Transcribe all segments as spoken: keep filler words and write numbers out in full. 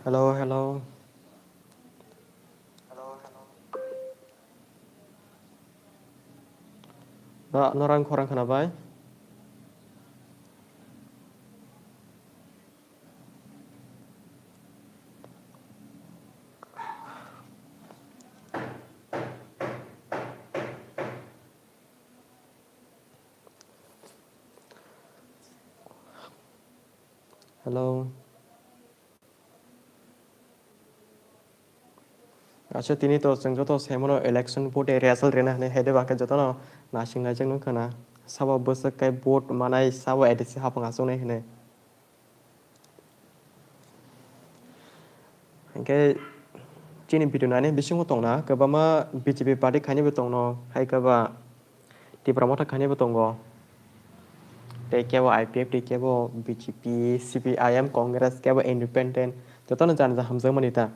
Hello, hello. Ba, norang khorang khana bai. Hello. Acha, tini to chwng joto saimano election vote ni result rina hinwi, haide bakhe jotono nasing naijak nung khana. Sabo bwswk kai vote manai, sabo A D C hapang achuknai hinwi. Hinkhe chini video nani bisingo tongna kwbangma B J P party khainaibo tongno, hai khe ba Tipra Motha khainaibo tongo. Tei kebo I P F T, kebo B J P, C P I M, Congress, kebo independent, jotono jani ja hamjakmani ta.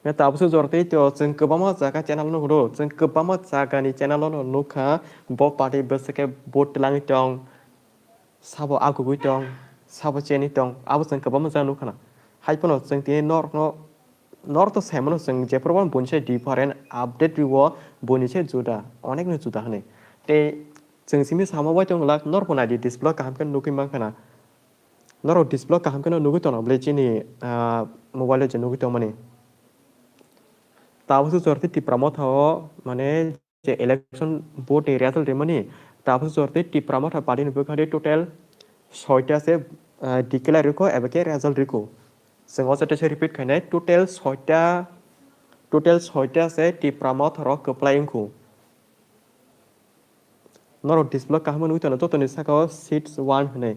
Tabukhe jor tei to chwng kwbangma jaga channel no hwnwi, chwng kwbangma jagani channel no nukha, bo party bwswk khe vote twlangwi tong, sabo agugwi tong, sabo cheni tong, abo chwng kwbangma jaga nukha na. Hai phano chwng tini norokno, norok to saimano chwng jephru bono buini se different update rwo, buini se juda, onekno juda hwnwi. Tei chwng simi samo bai tong glak, norok bo naidi display kaham khe nugwi mankha na. Norok display kaham kheno nugwi tongna bwle chini, ah, mobile o je nugwi tongmani. Tabukhe jor tei Tipra Motha o mane je election vote ni result rimani, tabukhe jor tei Tipra Motha party ni bwkhak total soita se, ah, declare rikho eba khe result rikho. Chwng o jaga se repeat khainai, total soita, total soita se Tipra Motha rok kwplai wngkhu. Norok display kaham nugwi tongna, jotoni saka o seats one hwnwi.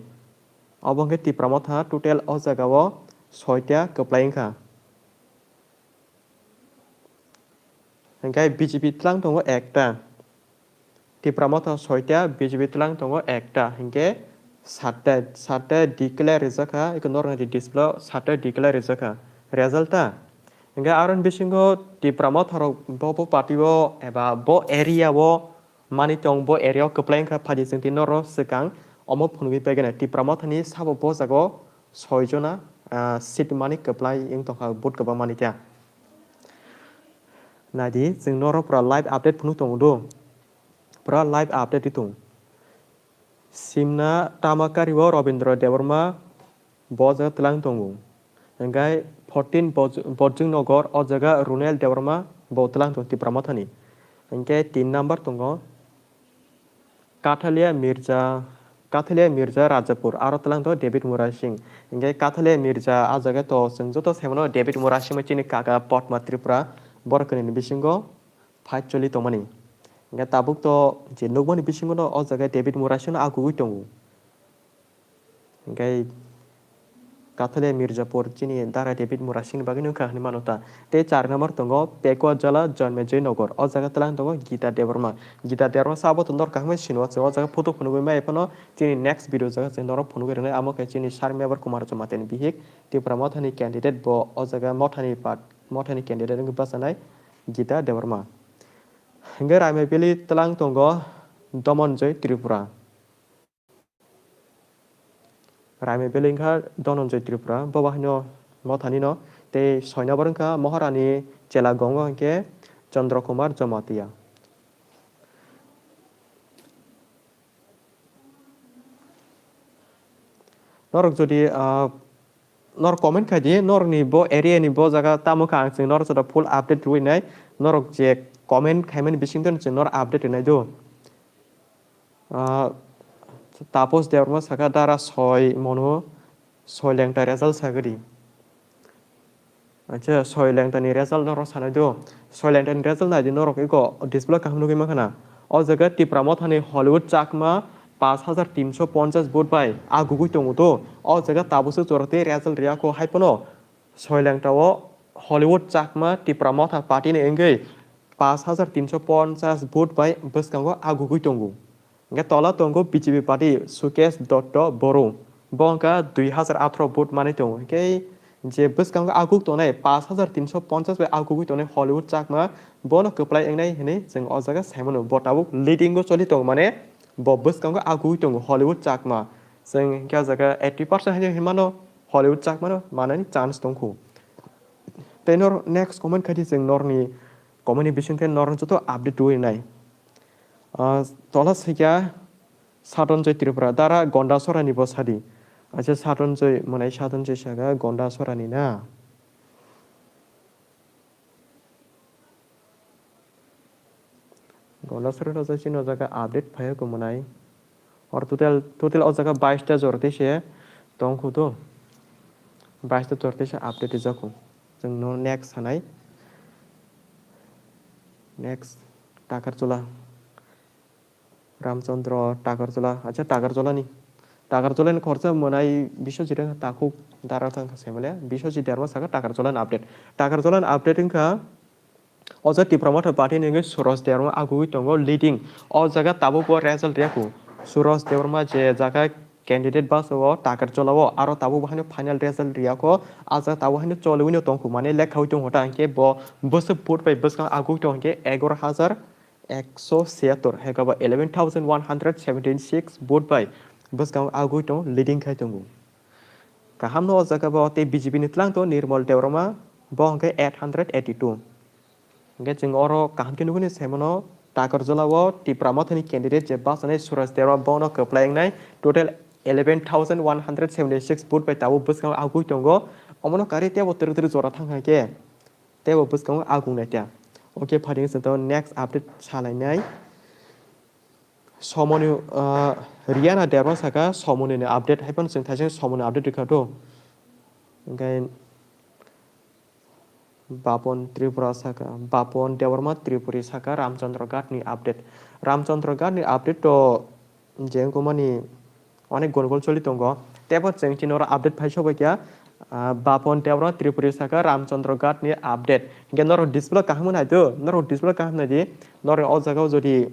Obo hwnkhe Tipra Motha total o jaga o soita kwplai wngkha. Hinkhe B J P twlang tongo ekta. Tipra Motha soita, B J P twlang tongo ekta. Hinkhe satta, satta declare rijak kha, eko norok naidi display o satta declare rijak kha. Result ta? Hinkhe aroni bisingo Tipra Motha rok bo, bo party o eba bo area o manwi tong, bo area o kwplai wngkha, phaidi chwng tini norok swkang omo phunugwi paigwna. Tipra Mothani sabo bo jaga o soi jona, ah, seat mani kwplai wng tongkha, vote kwbang mani khe. Naidi, chwng norok pura live update phunuk tongo do. Pura live update tong. Simna Tamakari o Robindra Debbarma bo jaga twlang tongo. Hinkhe fourteen Boj-, Bojing Nogor o jaga Runel Debbarma bo twlang tongo Tipra Mothani. Hinkhe tin number tongo Kathalia Mirza, Kathalia Mirza Rajapur, aro twlang tongo David Murasing. Hinkhe Kathalia Mirza a jaga to chwng joto saimano David Murasing chini kaka Potma Tripura borok kwnwi ni bisingo fight choli tongmani. Hinkhe tabuk to je nukmani bisingo no o jaga David Murasing no agugwi tongo. Hinkhe Kathalia Mirjapur chini Dara David Murasing ni bagwi nukha hinwi mano ta. Tei char number tongo Pekwa Jala Jonmejoi Nogor. O jaga twlang tongo Gita Debbarma. Gita Debbarma sabo to norok kaham sinwa chwng o jaga photo phunugwi maya phano chini next video jaga chwng norok phunugwi rwnai, amo khe chini Sir Mevar Kumar Jamatia ni bihik Tipra Mothani candidate, bo o jaga Mothani part, Mothani candidate wngwi bachanai Gita Debbarma. Hinkhe Raimabili twlang tongo Domonjoi Tripura. Raimabili wngkha Dhananjay Tripura, bo bahaino Mothani no, tei soi number wngkha Maharani Chela Gongo hinkhe Chandra Kumar Jamatia. Norok jodi, ah, norok comment khai di, norok ni bo area ni bo jaga tamo kha, ang chwng norok joto full update rwi nai, norok je comment khaimani bising twi chwng norok update rwnai do. Ah, Tapos Debbarma saka dara soi mono soi lengta result sagri. Acha, soi lengta ni result norok sanai do. Soi lengta ni result nai di norok eko display kaham nugwi mankha na. O jaga Tipra Mothani Hollywood Chakma paanch hajar tinsho ponchas vote bai agugwi tongo do. O jaga tabukhe jora tei result riyakho hai phano soi lengta o Hollywood Chakma Tipra Motha party ni wngwi paanch hajar tinsho ponchas vote bai bwskango agugwi tongo. Hingke tola tongo B J P party Sukesh Dotto Boro. Bo hingke dui hajar atharo vote manwi tongo. Hingke je bwskango aguk tongnai paanch hajar tinsho ponchas bai agugwi tongnai Hollywood Chakma, bono kwplai wngnai hinwi chwng o jaga sai mano. Bo tabuk leading o choli tongo, mane bo bwskango agugwi tongo Hollywood Chakma. Chwng hingke o jaga eighty percent hinwi hinmano. Hollywood chakmano manani chance tongkhu. Tei nor next comment khaidi chwng norni comment ni bisingtwi norno joto update rwi nai. Ah, tola sikya Satonjoi Tripura dara Gonda Sorani bo sadi. Acha Satonjoi mwnai Satonjoi saka Gonda Sorani na. Gonda Sorani o jaga chini o jaga update phai ko mwnai. Or total, total o jaga bais ta jora tei se tong khu to. Bais ta jora tei se update rijak khu. Chwng no next sanai. Next Takarchula. Ramchandra Takarchula. Acha Takarchula ni. Takarchula ni khorsa mwnai Biswajit wngkha takhuk dara thang kha semale. Biswajit Debbarma saka Takarchula ni update. Takarchula ni update wngkha o jaga Tipra Motha party ni wngwi Suraj Debbarma agugwi tongo leading. O jaga tabuk bo result riya khu. Suraj Debbarma je jaga candidate basa o Takarchula o aro tabuk bo haino final result riya kho. A jaga tabuk haino choliwi no tong khu mane lekhawi tong kho ta hwnkhe bo bwswk vote bai bwskang agugwi tong hwnkhe egaroh hajar ekso siyattor, hekaba eleven thousand one hundred seventy six vote bai bwskang agwi tong leading khai tongo. Kaham no o jaga bo tei B J P ni tlang to Nirmal Debbarma bo hwnkhe eight hundred eighty two. Hwnkhe chwng oro kaham khe nugwi saimano Takarjala o Tipra Mothani candidate je bachani Suraj Debbarma bono kwplai wngnai total eleven thousand one hundred seventy six vote bai tabuk bwskang agwi tongo. Omono karwi tebo twrwk twrwk jora thang hai khe. Tei bo bwskango agung nai ta. Okay, phaidi chwng to next update salainai. Somoni, ah, Riana Debbarma saka Somoni ni update hai phano chwng thaising Somoni update rikha to. Hwnkhe Bapon Tripura saka, Bapon Debbarma Tripuri saka Ramchandra Ghat ni update. Ramchandra Ghat ni update to je wngkha mani onek gondogol choli tongo. Tebo chwng chini oro update phai sokbai kha, ah, Bapon Debbarma Tripuri saka Ramchandra Ghat ni update. Hingke norok display kaham nai do, norok display kaham nai di, norok o jaga o jodi,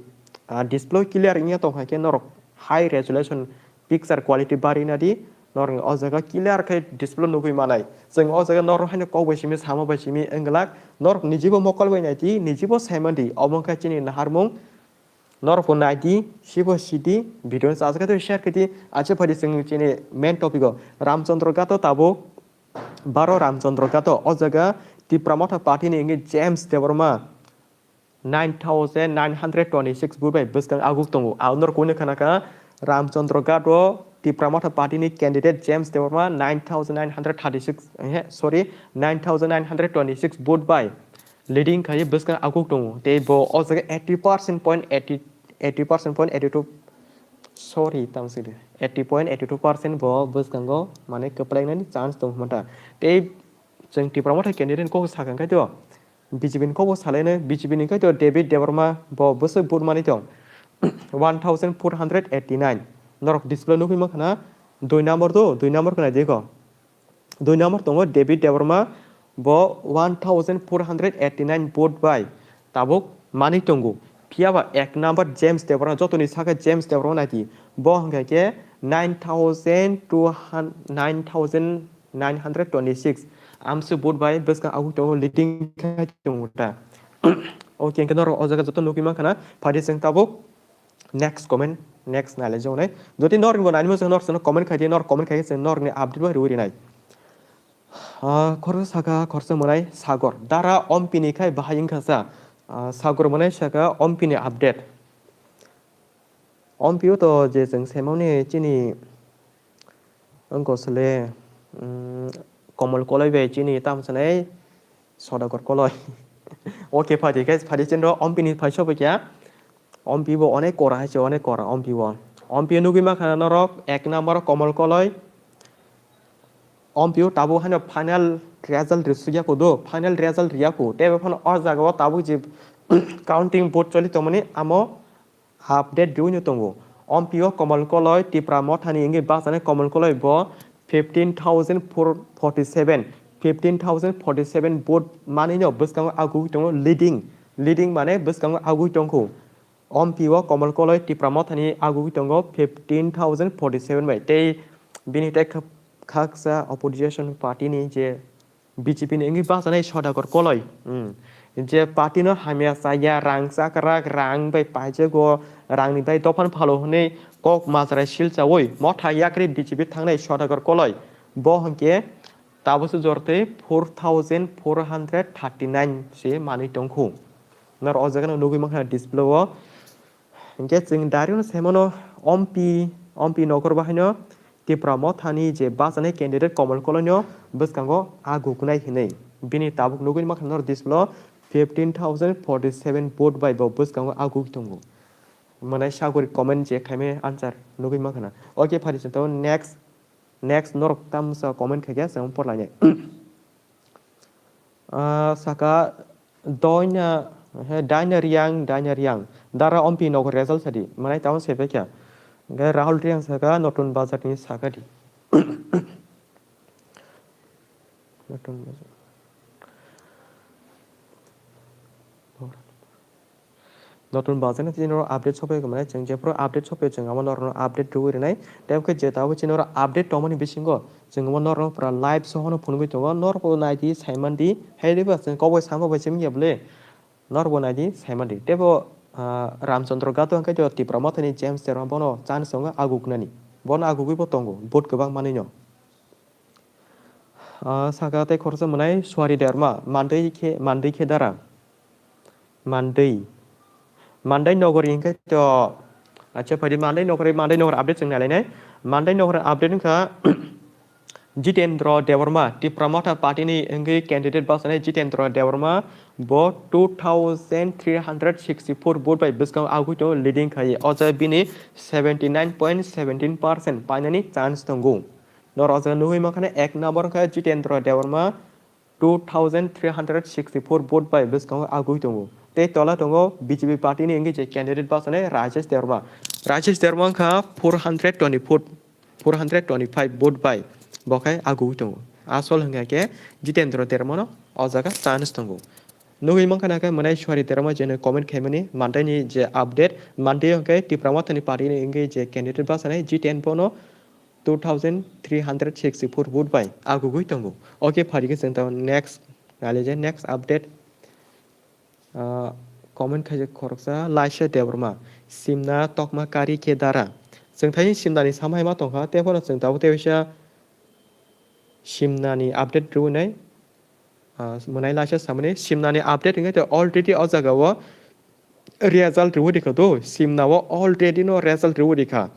ah, display clear wngya tong hai khe norok high resolution picture quality bari na di, norok o jaga clear khe display nugui manai. Chwng o jaga norok haino kok bai simi, samo bai simi wng glak, norok nijibo mokol bai nai di, nijibo sai man di, obo wngkha chini naharmung. Norok bo nai di, sibo si di, video no chajak khe share khe di. Acha phai di chwng chini main topic o. Ramchandra Ghat o tabuk baro Ramchandra Ghat o. O jaga Tipra Motha party ni wngwi James Debbarma nine thousand nine hundred twenty six vote bai bwskang aguk tongo. Ang norok kunu khana kha Ramchandra Ghat o Tipra Motha party ni candidate James Debbarma nine thousand nine hundred thirty six, eh, sorry, nine thousand nine hundred twenty six vote bai leading khai bwskang aguk tongo. Tei bo o jaga eighty percent point eighty, eighty percent point eighty two, sorry, tamo sidi, eighty point eighty two percent bo bwskango mane kwplainani chance tong hwnta. Tei chwng Tipra Motha candidate kok sakha khai to B J P ni kok bo salainai, B J P ni khai to David Debbarma bo bwswk vote mani tong one thousand four hundred eighty nine. Norok display nugui mankha na dui number to, dui number khe nai di kho. Dui number tongo David Debbarma, bo one thousand four hundred eighty nine vote bai tabuk mani tongo. Phiya ba ek number James Debbarma, jotoni sakha James Debbarma naidi, bo hwnkha khe nine thousand two hundred, nine thousand nine hundred twenty six amswk vote bai bwskang aguk tongo, leading khai tongo ta. Okay, hwnkhe norok o jaga joto nugui mankha na, phadi chwng tabuk next comment, next nai lai jongnai. Jodi norni bo nani masa norok comment khai di, norok comment khai se norni update bo rwi rinai. Ah, khorsa saka khorsa mwnai Sagor. Dara Ompi ni khai bahai wngkha sa. Ah, Sagor mwnai saka Ompi ni update. Ompi o to je chwng semani chini wngkha sele, mm, Komol Koloi bai chini tam sanai Sodagar Koloi. Okay, phadi guys, phadi chinro Ompi ni phai sobo kya. Ompi bo onek kora hai se, onek kora Ompi bo. Ompi nugui mankha norok ek number Komol Koloi. Ompi o tabuk haino final result risugya kudu, final result riya ku. Tei bo phano o jaga o tabuk je counting vote choli tongmani amo update riwi no tongo. Ompi o Komol Koloi Tipra Mothani wngwi bachani Komol Koloi bo fifteen thousand four forty seven, fifteen thousand forty seven vote manwi no bwskango agugwi tongo leading, leading mane bwskango agugwi tongkhu. Ompi o Komol Koloi Tipra Mothani agugwi tongo fifteen thousand forty seven bai. Tei bini tei khak-, khaksa opposition party ni je B J P ni wngwi bachanai Sodagar Koloi, hmm, je party no hamya chaya, rang chakrak, rang bai paijago, rang ni bai dophano phalo hwnwi kok majra sil chawi motha yakri B J P thangnai Sodagar Koloi. Bo hwnkhe tabukse jortwi four thousand four hundred thirty nine se manwi tongkhu. Nor o jaga no nugwi mankha display o. Hwnkhe chwng direct no saimano ompi, ompi nokor bahaino Tipra Mothani je bachani candidate Komol Koloino bwskango aguknai hinwi. Bini tabuk nugwi mankha nor display o fifteen thousand forty seven vote bai bo bwskango aguk tongo. Mwnai sagori comment je khaimai answer nugwi mankha na. Okay, phari chwng tabuk next, next norok tamsa comment khaikhe chwng porlainai. Ah, saka doina, he, daina riang, daina riang. Dara ompi nogo result sadi. Mwnai tabuk sepaikha. Hwnkhe Rahul Riang saka Notun Bazar ni saka di. Notun Bazar. Notun Bazar ni chini oro update sopai khe mane chwng jephuru update sopai chwng amo norokno update rwui rwnai. Tei khe je tabuk chini oro update tongmani bisingo chwng amo norokno pura live sohono phunugwi tongo. Norokbo naidi saimandi, hai diba chwng kok bai sama bai simi ya bwle. Norokbo naidi saimandi. Teibo, ah, Ramchandra Gato hwnkhe to Tipra Mothani James Debbarma bono chance tongo aguknani. Bono agugwi bo tongo, vote kwbang manwino. Ah, saka tei khoroksa mwnai Suari Debbarma, mandwi khe, mandwi khe dara. Mandwi. Mandwi nogori hwnkhe to, acha, phaidi Mandwi nogori, Mandwi nogori update chwng nailainai. Mandwi nogori update wngkha Jitendra Debbarma, Tipra Motha party ni wngwi candidate bachani Jitendra Debbarma, bo two thousand three hundred sixty four vote bai bwskango agwi tongo, leading khai. O jaga bini seventy nine point seventeen percent painani chance tongo. Norok o jaga nugwi mankha na ek number wngkha Jitendra Debbarma, two thousand three hundred sixty four vote bai bwskango agwi tongo. Tei tola tongo B J P party ni wngwi je candidate bachani Rajesh Debbarma. Rajesh Debbarma wngkha four hundred twenty four, four hundred twenty five vote bai bo khai agwi tongo. Asol hwnkha khe Jitendra Debbarma no o jaga chance tongo. Nugwi mankha na khe mwnai Suari Debbarma je comment khaimani Mandwi ni je update, Mandwi hwnkhe Tipra Mothani party ni wngwi je candidate bachani G ten bono two thousand three hundred sixty four vote bai agugwi tongo. Okay, phaidi khe chwng tamo next, nailai je next update. Ah, comment khaijak khoroksa Laisha Debbarma, Simna Tokma Kari khe dara. Chwng thani Simna ni samai ma tongkha, tei phano chwng tabuk tei waisa Simna ni update rwnai. Ah, mwnai Laisha samani Simna ni update hwnkhe tei already o jaga o result rwi rikha do, Simna o already no result rwi rikha.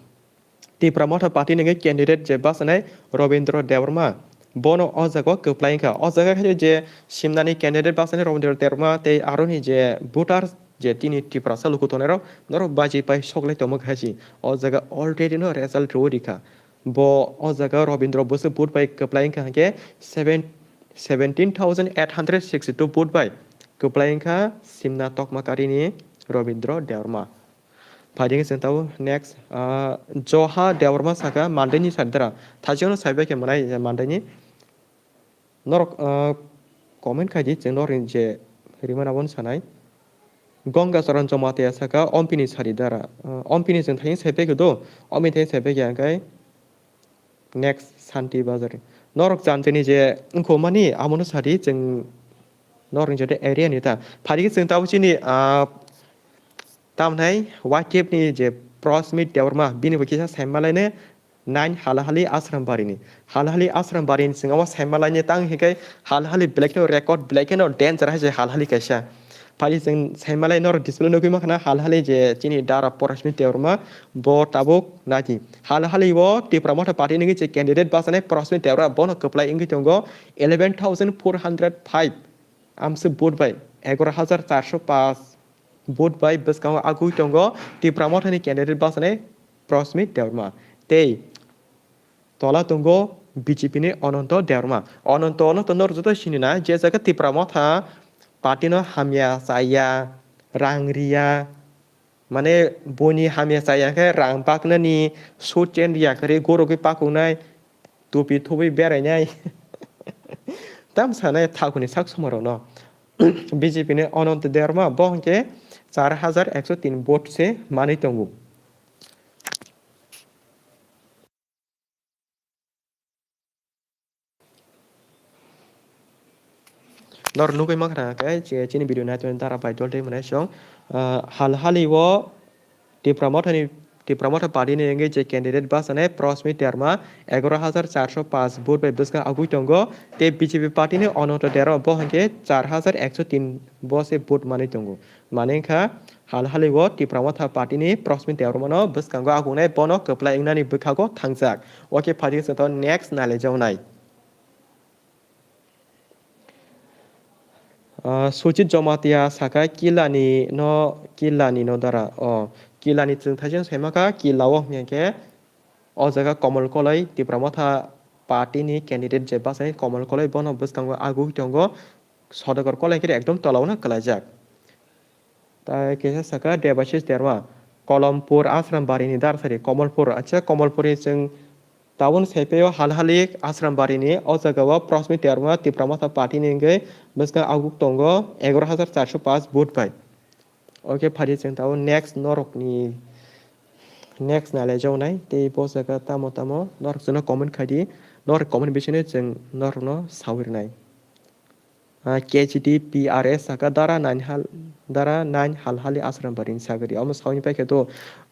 Tipra Motha party ni candidate je bachani Robindra Debbarma, bono o jaga o kwplai wngkha. O jaga khe je Simna ni candidate bachani Robindra Debbarma tei aroni je voters je tini Tiprasa luku tongnai rok norok baji pai soklai tongma khachi. O jaga already no result rwi rikha. Bo o jaga Robindra Bose vote bai kwplai wngkha hwnkhe seven, seventeen thousand eight hundred sixty two vote bai kwplai wngkha Simna Tokma Kari ni Robindra Debbarma. Phaidi khe chwng tabuk next, ah, Joha Debbarma saka Mandai ni side dara. Thajio no saibai khe mwnai Mandai ni. Norok, ah, comment khai di, chwng norok ni je rimani abono sanai. Ganga Charan Jamatia saka, Ompini sari dara. Ah, Ompini chwng thani saipai khe do, Ompini thani saipai khe hwnkhe next Santi Bazar. Norok Chanchani je wngkho mani, abono sadi chwng norok ni je area ni ta. Phaidi khe chwng tabuk chini, ah, tamnai Y K F ni je Prosmit Debbarma, bini bo kisa saimalai ne, nine Halahali Ashram Barini. Halahali Ashram Barini singamo saimalai ne tang hikai Halahali black no record, black no danger hai je Halahali kaisa. Phai chwng saimalai norok display nugwi mankha na Halahali je chini dara Prosmit Debbarma bo tabuk nadi. Halahali o Tipra Motha party ni je candidate bachani Prosmit Debbarma bono kwplai wngwi tongo eleven thousand four hundred five amse vote bai egaro hajar charso paanch vote bai bwskango agwi tongo Tipra Mothani candidate bachani Prosmit Debbarma. Tei tola tongo B J P ni Ananto Debbarma. Ananto no to norok joto sini na, je jaga Tipra Motha party no hamya chaya, rang riya, mane boni hamya chaya khe rang baknani, suit chen riya khe gorogwi pakungnai, tupi thubui berainai. Tam sanai thakuni sak somarokno. B J P ni Ananto Debbarma bo hwnkhe char hajar ekso tin vote se manwi tongo. Nor nugwi mankha khe chini video naitoni dara bai dol tei mwnai song, ah, hal hali o Tipra Mothani Tipra Motha Party ni wngwi je candidate bachanai Prosmit Debbarma egaroh hajar charso paanch vote bai bwskang agwi tongo, tei B J P party ni Ananta Debbarma bo hwnkhe char hajar ekso tin bo se vote manwi tongo. Mane wngkha hal hali o Tipra Motha Party ni Prosmit Debbarma no bwskango agungnai, bono kwplai wngnani bwkhago thangjak. O khe phaidi chwng next nalaijaknai. Ah, Sujit Jamatia sakha Kilani no, Kilani no dara. O, Kilani chwng thaising saimakha, Kila o hwnkhe o jaga Komol Koloi, Tipra Motha party ni candidate je bachai Komol Koloi, bono bwskango agwi tongo, Sodagar Koloi khe ekdom tola o no kwlaijak. Tai kisa sakha Debashis Debbarma, Kolompur Asrambari ni darsari Komolpur. Acha, Komolpur ni chwng tabuk saiphio hal hali Asrambari ni, o jaga o Prosmit Debbarma Tipra Motha party ni wngwi bwskang aguk tongo egaroh hajar charso paanch vote bai. O khe phaidi chwng tabuk next norok ni next nalaijaknai tei bo jaga tamo tamo norok chwngno comment khaidi, norok comment bisingo chwng norokno sawi rwnai. Ah, K H D P R S sakha dara nine hal, dara nine hal hali Asrambari ni sagri. Omo sawi paikhe do,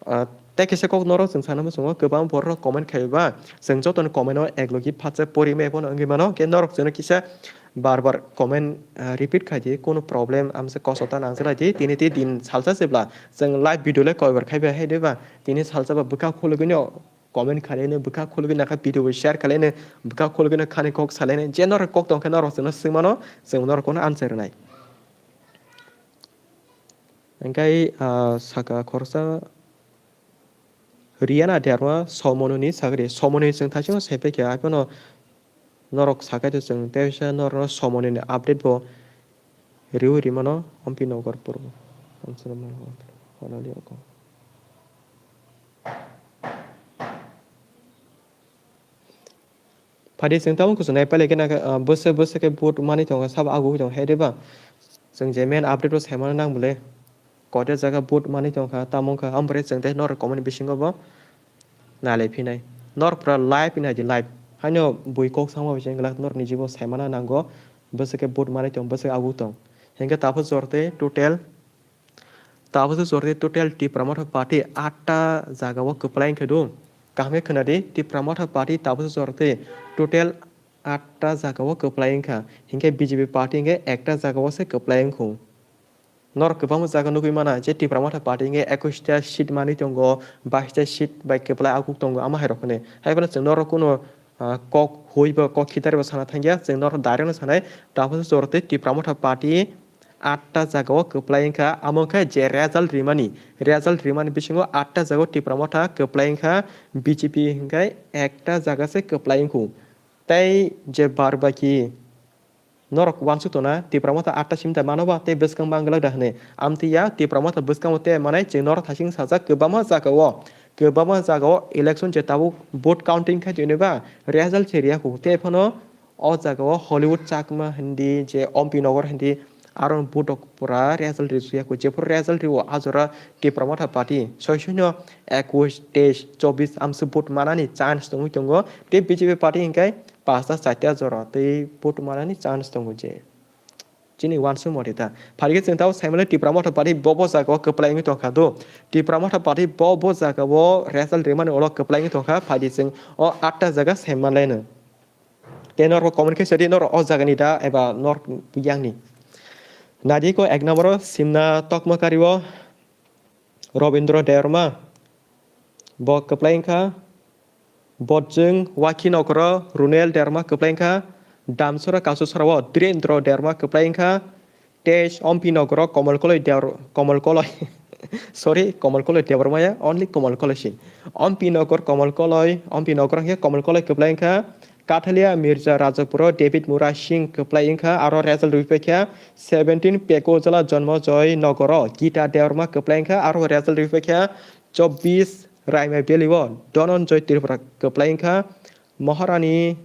ah, tei kisa kok norok chwng sana muchungo kwbang borok comment khaiba. Chwng joto ni comment o eklogi phatsa pori mai bono wngwi mano. Khe norok chwngno kisa bar bar comment, ah, repeat khaidi, kono problem amsa kosotan nangjalai di. Tini tei din salsa sibla chwng live video le koibar khaiba hai diba. Tini salsa ba bwkha khulugwino comment khlaino, bwkha khulugwi nakha video bo share khlaino, bwkha khulugwino khani kok salaino, je norok kok tongkhe norok chwngno swngmano, chwng norok kono answer rwnai. Hingkai, ah, saka khoroksa Riana Debbarma Somononi sagri, Somoni chwng thaisingno saipaikha, aphano norok sakai to chwng teisa norokno Somonini update bo riwi rimano, Ompi Nogor purbo. Amsoro mano, honali oko. Phaidi chwng tabuk kuchuk nai pailai khe nakha, ah, bwswk bwswk khe vote manwi tongo, sabo agugwi tongo, hai diba? Chwng je main update o saimano nang bwle. Kote jaga vote manwi tongkha, tamo wngkha, ambre chwng tei norok comment bisingo bo nalai phinai. Norok pura live wngnaidi live. Haino bui kok sama bising glak norok ni jibo saimana nango. Bwswk khe vote manwi tong, bwswk aguk tong. Hinkhe tabuk jor tei total Tabuk se jor tei total Tipra Motha Party atta jaga o kwplai wngkhe do. Kaham khe khwnadi, Tipra Motha Party tabuk se jor tei total atta jaga o kwplai wngkha. Hinkhe B J P party hinkhe ekta jaga o se kwplai wngkhu. Norok kwbangma jaga nugwi mana je Tipra Motha Party hinkhe ekush ta seat manwi tongo, bais ta seat bai kwplai aguk tongo, ama hai rok hwnwi. Hai phano chwng norok kuno ah, kok hui bo kok khitar bo sana thangya, chwng norok direct no sanai, tabuk se jor tei Tipra Motha Party atta jaga o kwplai wngkha, amo wngkha je result rimani, result rimani bisingo atta jaga o Tipra Motha kwplai wngkha, B J P hinkhe ekta jaga se kwplai wngkhu. Tei je bar baki norok uansuk tongna, Tipra Motha atta simta mano ba tei bwskang manglak da hwnwi. Amtwi ya, Tipra Motha bwskango tei manai chwng norok thasing sajak kwbangma jaga o, kwbangma jaga o election je tabuk vote counting khai tongni ba result se riya kho. Tei phano o jaga o Hollywood Chakma hindi je Ompi Nogor hindi aro vote rok pura result ri suya kho. Jephuru result rio a jora Tipra Motha party soi soi no ekush, teis, chobbish amse vote manani chance tongwi tongo. Tei B J P party hinkhe pasta chaita jora tei vote manani chance tongo je. Chini uansuk mori ta. Phaikhe chwng tabo saimanle Tipra Motha party bo bo jaga o kwplai wngwi tongkha do. Tipra Motha party bo bo jaga o result rimani ulo kwplai wngwi tongkha. Phaidi chwng o atta jaga saimanlaino. Tei norok comment khe sadi norok o jagani da eba norok yangni. Nadi ko ek number o Simna Tokmokari o Robindra Debbarma bo kwplai wngkha. Botjwng Wakhi Nokoro Runel Debbarma kwplai wngkha. Damsora Kasusora o Dhirendra Debbarma kwplai wngkha. Tesh Ompi Nokoro Komol Koloi Debor-, Komol Koloi. Sorry, Komol Koloi Debbarma ya, only Komol Koloi si. Ompi Nokor Komol Koloi, Ompi Nokor hwnkhe Komol Koloi kwplai wngkha. Kathalia Mirza Rajapuro David Mura Singh kwplai wngkha, aro result rwui paikha seventeen Pekojala Jonmojoy Nogoro Gita Debbarma kwplai wngkha, aro result rwui paikha chobbish Raima Valley o Dhananjoy Tripura kwplai wngkha, Maharani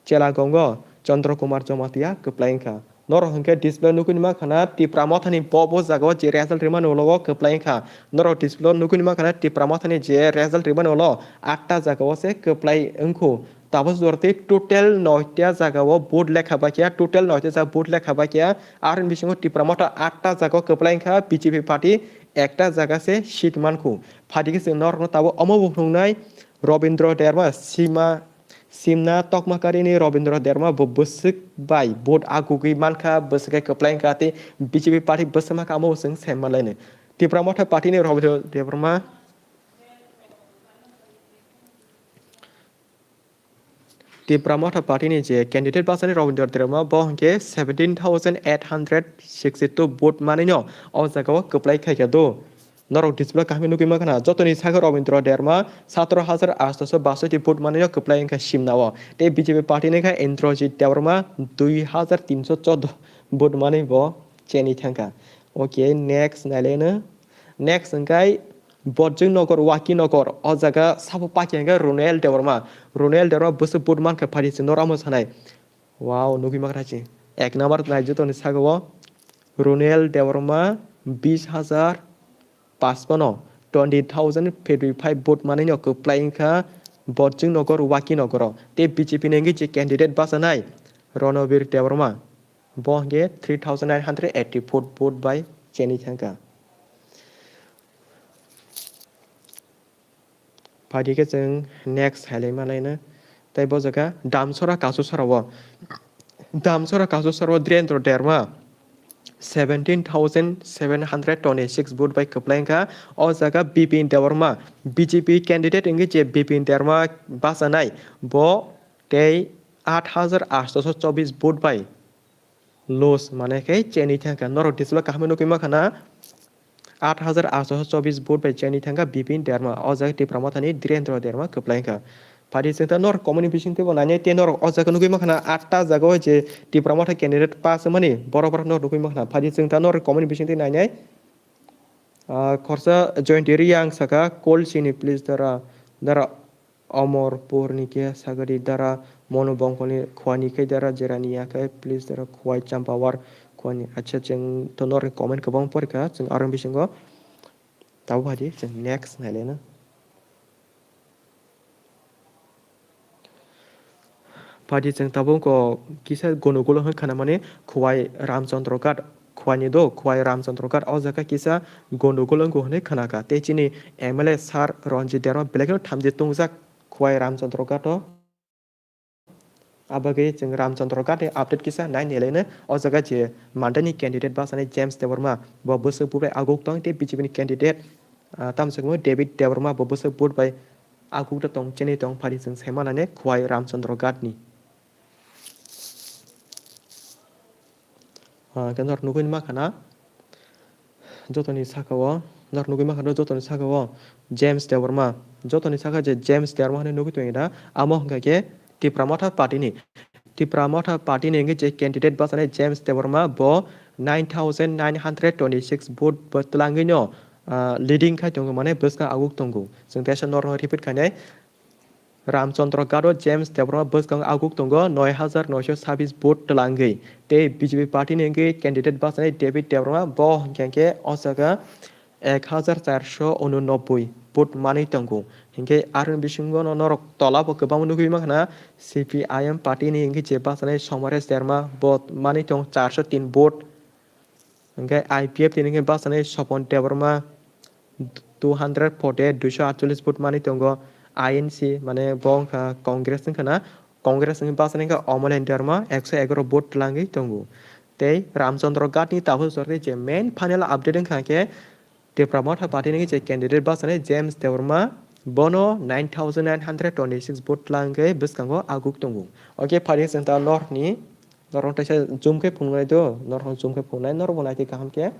Chelagongo Chandra Kumar Jamatia kwplai wngkha. Norok hwnkhe display nugwi mankha na Tipra Mothani bo bo jagao je result rwmani ulo kwplai wngkha. Norok display nugwi mankha na Tipra Mothani je result rwmani ulo atta jagao se kwplai wngkhu. Tabuk jora tei total noita jagao vote lekha baikha, total noita jaga vote lekha baikha. Aroni bisingo Tipra Motha atta jagao kwplai wngkha B J P party. ekta jaga se seat mankhu. Phaidi khe chwng norokno tabuk omo bo phunuknai Robindra Debbarma, sima, simna tokmakarini Robindra Debbarma bo bwswk bai vote agugwi mankha, bwswk khe kwplai wngkha tei B J P party bwswk mankha, omo bo chwng sai manlainai. Tipra Motha party ni Robindra Debbarma, Tipra Motha party ni je candidate bachani Robindra Debbarma bo hwnkhe seventeen thousand eight hundred sixty two vote manwino o jaga o kwplai khaikha do. Norok display kaham nugwi mankha na, jotoni sakha Robindra Debbarma satro hajar atsho basoi vote manwino kwplai wngkha simna o. Tei B J P party ni kha Indrajit Debbarma dui hajar tinsho chordo vote manwi bo cheni thangkha. Okay, next nailaino. Next hwnkhe Borjwng Nogor, Waki Nogor, o jaga sabo pakya hwnkhe Ronel Debbarma. Ronel Debbarma bwswk vote mankha phaidi chwng norok omo sanai. Wow, nugwi mankha chwng. Ek number nai jotoni saka o Ronel Debbarma bis hajar pachpano, twenty thousand fifty five vote manwino kwplai wngkha Borjwng Nogor, Waki Nogoro. Tei B J P ni wngwi je candidate bachanai Ronobir Debbarma. Bo hwnkhe three thousand nine hundred eighty four vote bai cheni thangkha. Phaidi khe chwng next hailai malaino. Tei bo jaga Damsora Kasusora o. Damsora Kasusora o Dhirendra Debbarma seventeen thousand seven hundred twenty six vote bai kwplai wngkha. O jaga Bipin Debbarma, B J P candidate wngwi je Bipin Debbarma bachanai, bo tei aat hajar atsho chobis vote bai loss, mane khe cheni thangkha. Norok display kaham nugwi mankha na, aat hajar atsho chobis vote bai cheni thangkha Bipin Debbarma. O jaga Tipra Mothani Dhirendra Debbarma kwplai wngkha. Phaidi chwng ta norok comment ni bisingtwi bo nainai, tei norok o jaga nugwi mankha na, atta jaga o je Tipra Motha candidate pass wngmani, borok borok norok nugwi mankha na. Phaidi chwng ta norok comment ni bisingtwi nainai, ah, khorsa Joyonti Reang saka, "Call chini please dara, dara." Omorpur ni khe sagadi dara Monu Bongkol ni khwani khe dara Jerani ya khe please dara Khwai Champawar khwani. Acha, chwng to norni comment kwbang porikha, chwng aroni bisingo tabuk hadi chwng next nailaina. Phaidi chwng tabuk ko kisa gonogulo hwn khana mani Khwai Ramchandra Ghat. Khwani do, Khwai Ramchandra Ghat o jaga kisa gondogol wngkho hwnwi khwnakha. Tei chini M L A sir Ranjit Debbarma belai kheno thamchi tongjak Khwai Ramchandra Ghat o. Abagwi chwng Ramchandra Ghat ni update kisa nai nailaino. O jaga je mandani candidate bachani James Debbarma, bo bwswk vote bai aguk tong, tei B J P ni candidate, ah, tamo se David Debbarma, bo bwswk vote bai aguk da tong, chini tong, phaidi chwng sai manani Khwai Ramchandra Ghat ni. Ah, khe norok nugwi mankha na, jotoni saka o, norok nugwi mankha na, jotoni saka o James Debbarma, jotoni saka je James Debbarma hwnwi nugwi tongwi da, amo hwnkha khe Tipra Motha party ni, Tipra Motha party ni hwnkhe je candidate bachani James Debbarma, bo nine thousand nine hundred twenty six vote bo twlangwi no, ah, leading khai tongo, mane bwskang aguk tongo. Chwng teisa norokno repeat khainai. Ramchandra Ghat o James Debbarma bwskango aguk tongo noi hajar noisho sabis vote twlangwi. Tei B J P party ni hwnkhe candidate bachani David Debbarma, bo hwnkhe khe o jaga ek hajar charsho unonobboi vote manwi tongo. Hwnkhe aroni bisingo no norok tola bo kwbangma nugwi mankha na, C P I M party ni hwnkhe je bachani Somaresh Debbarma, bo manwi tongo charsho tin vote. Hwnkhe I P F T ni hwnkhe bachani Sopon Debbarma two hundred forty eight, duiso atchollis vote manwi tongo. I N C, mane bo wngkha Congress wngkha na, Congress ni bachani wngkha Omolen Debbarma ekso egaroh vote twlangwi tongo. Tei Ramchandra Ghat ni tabuk jora je main final update wngkha khe Tipra Motha party ni je candidate bachani James Debbarma, bono nine thousand nine hundred twenty six vote twlangwi bwskango aguk tongo. Okay, phaidi chwng ta norni Norok teisa zoom khe phunuknai do, norok zoom khe phunuknai, norok bo naidi kaham khe.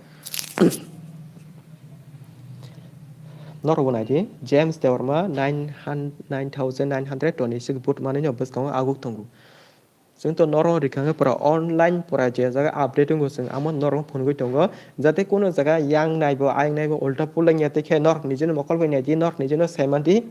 Norok bo naidi, James Debbarma nine hun-, nine thousand nine hundred twenty six vote manwi no bwskango aguk tongo. Chwng to norok rikha khe pura online pura je jaga update wngo, chwng amo norok phunugwi tongo. Jate kuno jaga yang naibo, ayang naibo, ulta pulang ya tei khe norok nijini mokol bai naidi, norok nijino sai mandi.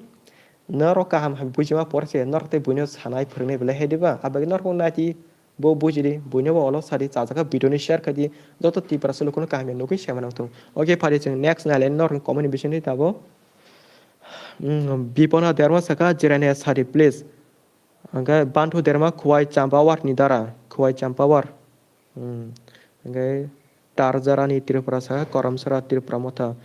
Norok kaham hai buchima porse, norok tei buino sanai phwrwngnai belai hai diba? Abagwi norok naidi. Bo bujidi, buino bo olo sadi, chajak kha video ni share khaidi, joto Tiprasa lukuno kaham ya nugwi sema nangthung. Okay, phaidi chwng next nai lai norok comment ni bisingtwi tabuk. Mm, Bipona Debbarma saka Jirania sadi please. Hwnkhe Bantu Debbarma Khwai Champawar ni dara, Khwai Champawar. Mm, hwnkhe Tarjarani Tripura saka Koramsara Tripura Motha.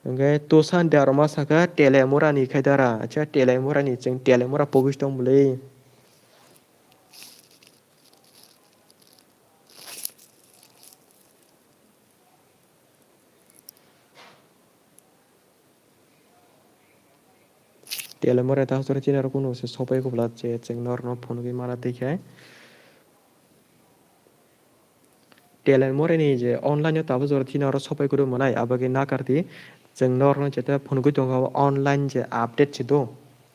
Hwnkhe Tushan Debbarma sakha Telemurani khai dara. Acha, Telemurani, chwng Telemura pogis tong bwlwi. Telemura ta hosor chini aro kunu se sopai kubla che chwng norno phunugwi mana twi khe. Telemura ni je online o tabuk jora chini aro sopai kudu manai, abagwi nakardi. Chwng norno jeta phunugwi tongo online je update se do.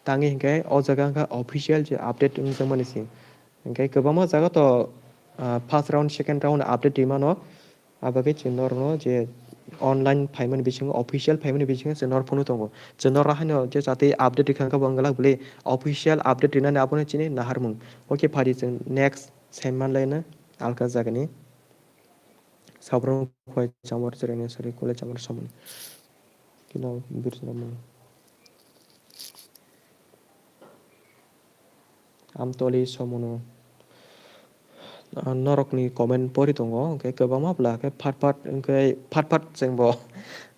Tangwi hinkhe o jaga wngkha official je update wngjakmani se. Hinkhe kwbangma jaga to, ah, first round, second round update rimano. Abagwi chwng norno je online phaimani bisingo, official phaimani bisingo chwng nor phunu tongo. Chwng norno haino je jati update rikha khe bo wngla bwlwi official update rinani abono chini naharmung. Okay, phari chwng next saimanlaino alka jagani. Sabrung khwlai chambar chwraino sari kulai chambar samani. Kino birchuna mung. Amtoli somono. Ah, norokni comment pori tongo, hwnkhe kwbangma bwla khe phat phat, hwnkhe phat phat chwngbo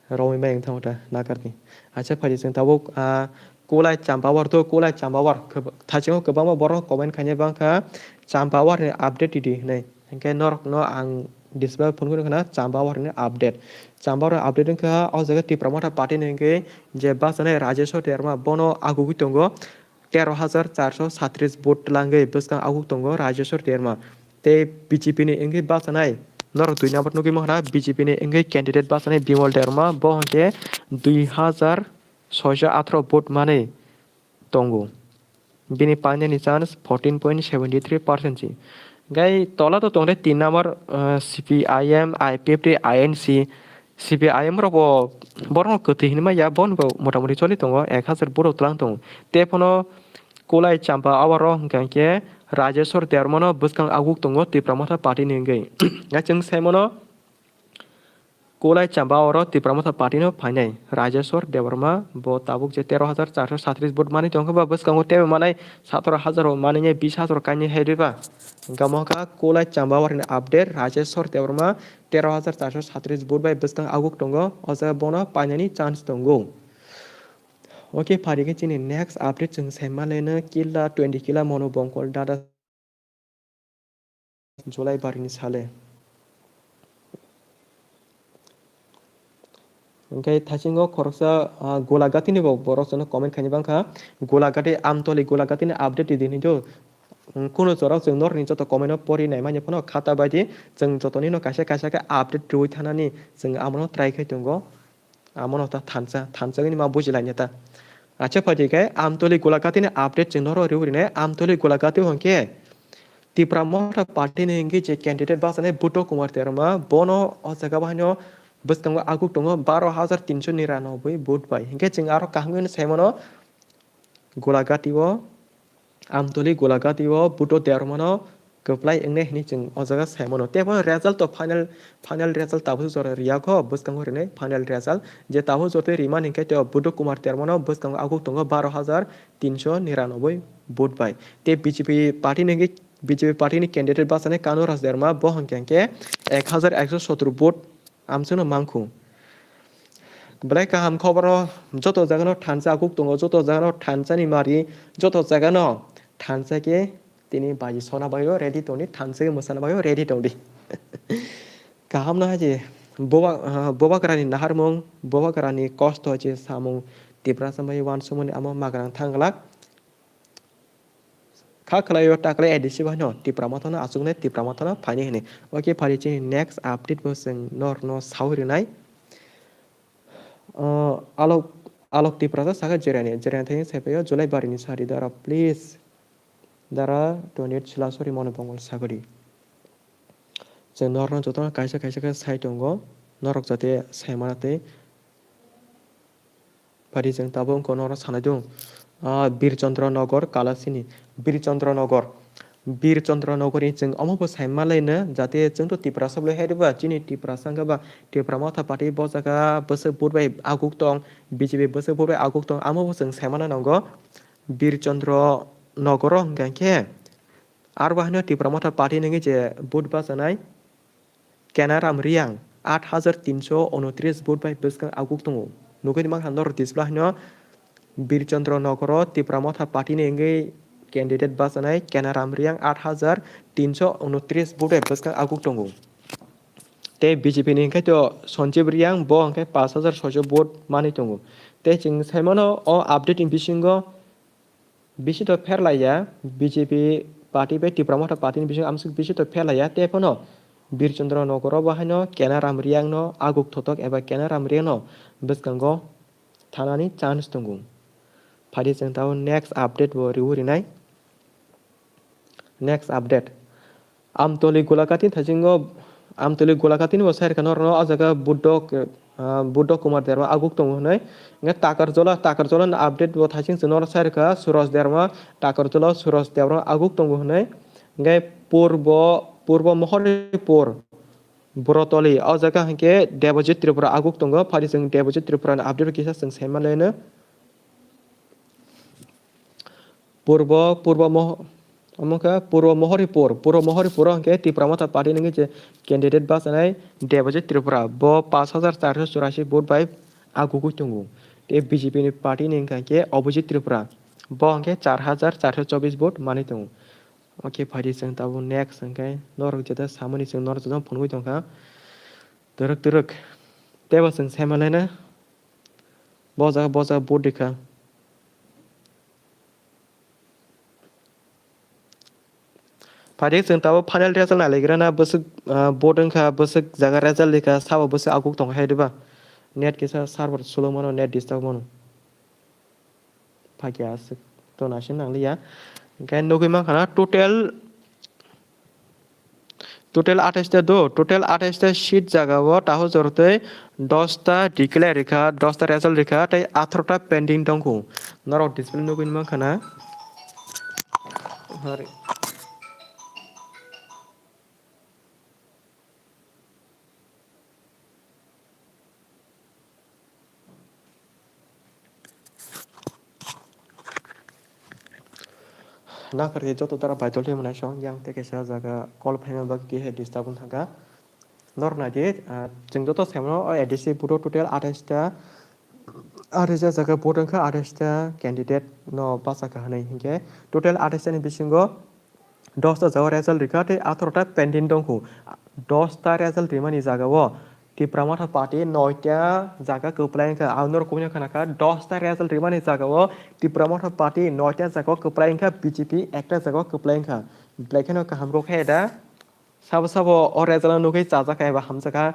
romwi mai wngthango ta nakarni. Acha, phaidi chwng tabuk, ah, Kulai Champawar to, Kulai Champawar. Khwb-, thasingo kwbangma borok comment khainai bangkha, "Champawar ni update ridi," hinwi. Hinkhe norokno ang display phone khe nukha na Champawar ni update. Champawar ni update wngkha o jaga Tipra Motha Party ni hwnkhe je bachanai Rajeshwar Debbarma bono agugwi tongo. Tero hajar charso satris vote twlangwi bwskang aguk tongo Rajeshwar Debbarma. Tei B J P ni wngwi bachanai, norok dui number nugwi mankha, B J P ni wngwi candidate bachanai Bimal Debbarma, bo hwnkhe dui hajar soiso atharo vote manwi tongo. Bini painani chance fourteen point seven three percent si. Gai tola to tongde tin number, ah, C P I M, I P F T, I N C. C P I M rok bo borokno kwtwi hinwi manya, bono bo motamoti choli tongo, ek hajar borok twlang tongo. Tei phano Kulai Champa Awar o hwnkha khe Rajeshwar Debbarmano bwskang aguk tongo Tipra Motha Party ni wngwi. Gai chwng sai mano Kulai Champa Awar o Tipra Motha Party no phainai Rajeshwar Debbarma, bo tabuk je tero hajar charso satris vote manwi tongkha, ba bwskango teibo manai satoro hajar o manwi bis hajar kainwi hai riba. Hwnkha mohka Kulai Champa Awar ni update, Rajeshwar Debbarma tero hajar charso satris vote bai bwskang aguk tongo, o jaga bono painani chance tongo. Okay, phari khe chini next update chwng sai manlaino, Killa twenty Killa Monu Bongkol Dada July barini sale. Hwnkhe thasingo khoroksa, ah, Golagatini bo borok chwngno comment khaini bangkha, Golagati Amtoli Golagatini update ridi hinwi do. Kuno jorao chwng norokni joto comment no pori naimani phano khata baidi chwng jotonino kaisa kaisa khe update rwui thanani chwng amono try khai tongo. Amono ta thansa, thansa gini ma buji laina ta. Acha phaidi khe Amtoli Golagati ni update chwng norok riwi rine, Amtoli Golagati hwnkhe Tipra Motha Party ni hwnkhe je candidate bachanai Buddha Kumar Debbarma, bono o jaga bahaino bwskango aguk tongo baro hajar tinso niranoboi vote bai. Hwnkhe chwng aro kaham khe sai mano Golagati o Amtoli Golagati o Buddha Debbarmano kwplai wngnai hinwi chwng o jaga sai mano. Tei bo result to final, final result tabuk jora riya kho, bwskango rinai final result. Je tabuk jora rimani hwnkhe tei o Buddha Kumar Debbarmano bwskango aguk tongo baro hajar tinso niranoboi vote bai. Tei B J P party ni hwnkhe, B J P party ni candidate bachanai Kanu Raj Debbarma bo hwnkhe hwnkhe ek hajar ekso sotro vote amswkno mankhu. Belai kaham khobor no, joto jaga no thansa aguk tongo, joto jaga no thansa ni mari, joto jaga no thansa khe tini baji sona bagwi o ready tongdi, thansa khe mwsana bagwi o ready tongdi. Kaham no hai je, boba, ah, bobagrani naharmung, bobagrani kosto je samung, Tiprasa bai uansukmani amo magrang thang glak. Kha khwlaio ta kwlai A D C bai no Tipra Motha no achuknai, Tipra Motha no phainai hinwi. Okay, phari chini next update bo chwng norokno sawi rwnai. Ah, Alok, Alok Tiprasa sakha Jerani, Jerani thani sai phaio July barini sari dara, please. Dara twenty-eight Silasori Manu Bongol sagadi. Chwng norokno jotono kaisa kaisa khe sai tongo, norok jate sai mana tei Phari chwng tabuk wngkha norok sanai dung, ah, Birchandra Nagar, Kalasini, Birchandra Nagar, Birchandra Nagar ni chwng omo bo sai manlaino, jate chwng to Tiprasa bwlai hai rwba, chini Tiprasa wngkha ba Tipra Motha Party bo jaga bwswk vote bai aguk tong, B J P bwswk vote bai aguk tong, amo bo chwng sai manai nango. Birchandra Nagar o hwnkha khe aro bo haino Tipra Motha Party ni je vote bachanai, Kenaram Reang aat hajar tinso unotris vote bai bwskang aguk tongo. Nugwi mankha norok display haino Bir Chandra Nogoro Tipra Motha Party ni wngwi candidate bachanai Kenaram Reang aat hajar tinso unotris vote bai bwskang aguk tongo. Tei B J P ni hwnkhe to Sanjib Reang, bo hwnkhe pash hajar soiso vote manwi tongo. Tei chwng sai mano o update ni bisingo bisi to pher laiya, B J P party bai Tipra Motha party ni bisingo amswk bisi to pher laiya, tei phano Bir Chandra Nogoro bo haino Kenaram Reang no aguk thotok eba Kenaram Reang no bwskango thanani chance tongo. Phaidi chwng tabuk next update bo riwi rinai. Next update. Amtoli Golaghat ni thaisingo, Amtoli Golaghat ni bo sai rwkha norokno o jaga Buddho, ah, Buddho Kumar Debbarma aguk tongo hwnwi. Hwnkhe Takarjola, Takarjola ni update bo thaising chwng norok sai rwkha Suraj Debbarma, Takarjola Suraj Debbarma aguk tongo hwnwi. Hwnkhe Purbo, Purbo Mohoripur, Borotoli, o jaga hwnkhe Debojit Tripura aguk tongo. Phaidi chwng Debojit Tripura ni update kisa chwng sai manlaino. Purbo, Purbo Moh-, omo khe Purbo Mohoripur, Purbo Mohoripur o hwnkhe Tipra Motha Party ni je candidate bachanai Debojit Tripura, bo pash hajar charso churasi vote bai agugwi tongo. Tei B J P ni party ni wngkha khe Abhijit Tripura, bo hwnkhe char hajar charso chobis vote manwi tongo. Oke, phaidi chwng tabuk next hwnkhe norok jeta samani chwng norok jeta phunugwi tongkha. Twrwk twrwk. Teibo chwng sai manlaina. Bo jaga, bo jaga vote rikha. Phaidi chwng tabuk final result nailaigwrana bwswk, ah, vote wngkha, bwswk jaga result rikha, sabo bwswk aguk tongkha hai diba. Net kisa server slow mano, net disturb mano. Phakya aswk to naising nangliya. Hwnkhe nugwi mankha na total, total atais ta do, total atais ta seat jaga o tahu jorotwi dos ta declare rikha, dos ta result rikha, tei atharo ta pending tongkhu. Norok display nugwi mankha na. Nakarkhe joto dara baidol twi mwnai song yang tei kaisa jaga call phaima bagwi khe disturb wng thangkha. Norok naidi, ah, chwng joto saimano o A D C vote o total atais ta, atais ta jaga vote wngkha, atais ta candidate no bachakha hwnwi hinkhe total atais ta ni bisingo dos ta jaga result rikha tei atharo ta pending tongkhu. Dos ta result rimani jaga o Tipra Motha Party noi ta jaga kwplai wngkha. Ang norok kubui no khna kha, dos ta result rimani jaga o Tipra Motha Party noi ta jaga o kwplai wngkha, B J P ekta jaga o kwplai wngkha. Belai kheno kaham rw khe da. Sabo sabo o result no nugwi chajak kha eba hamjak kha,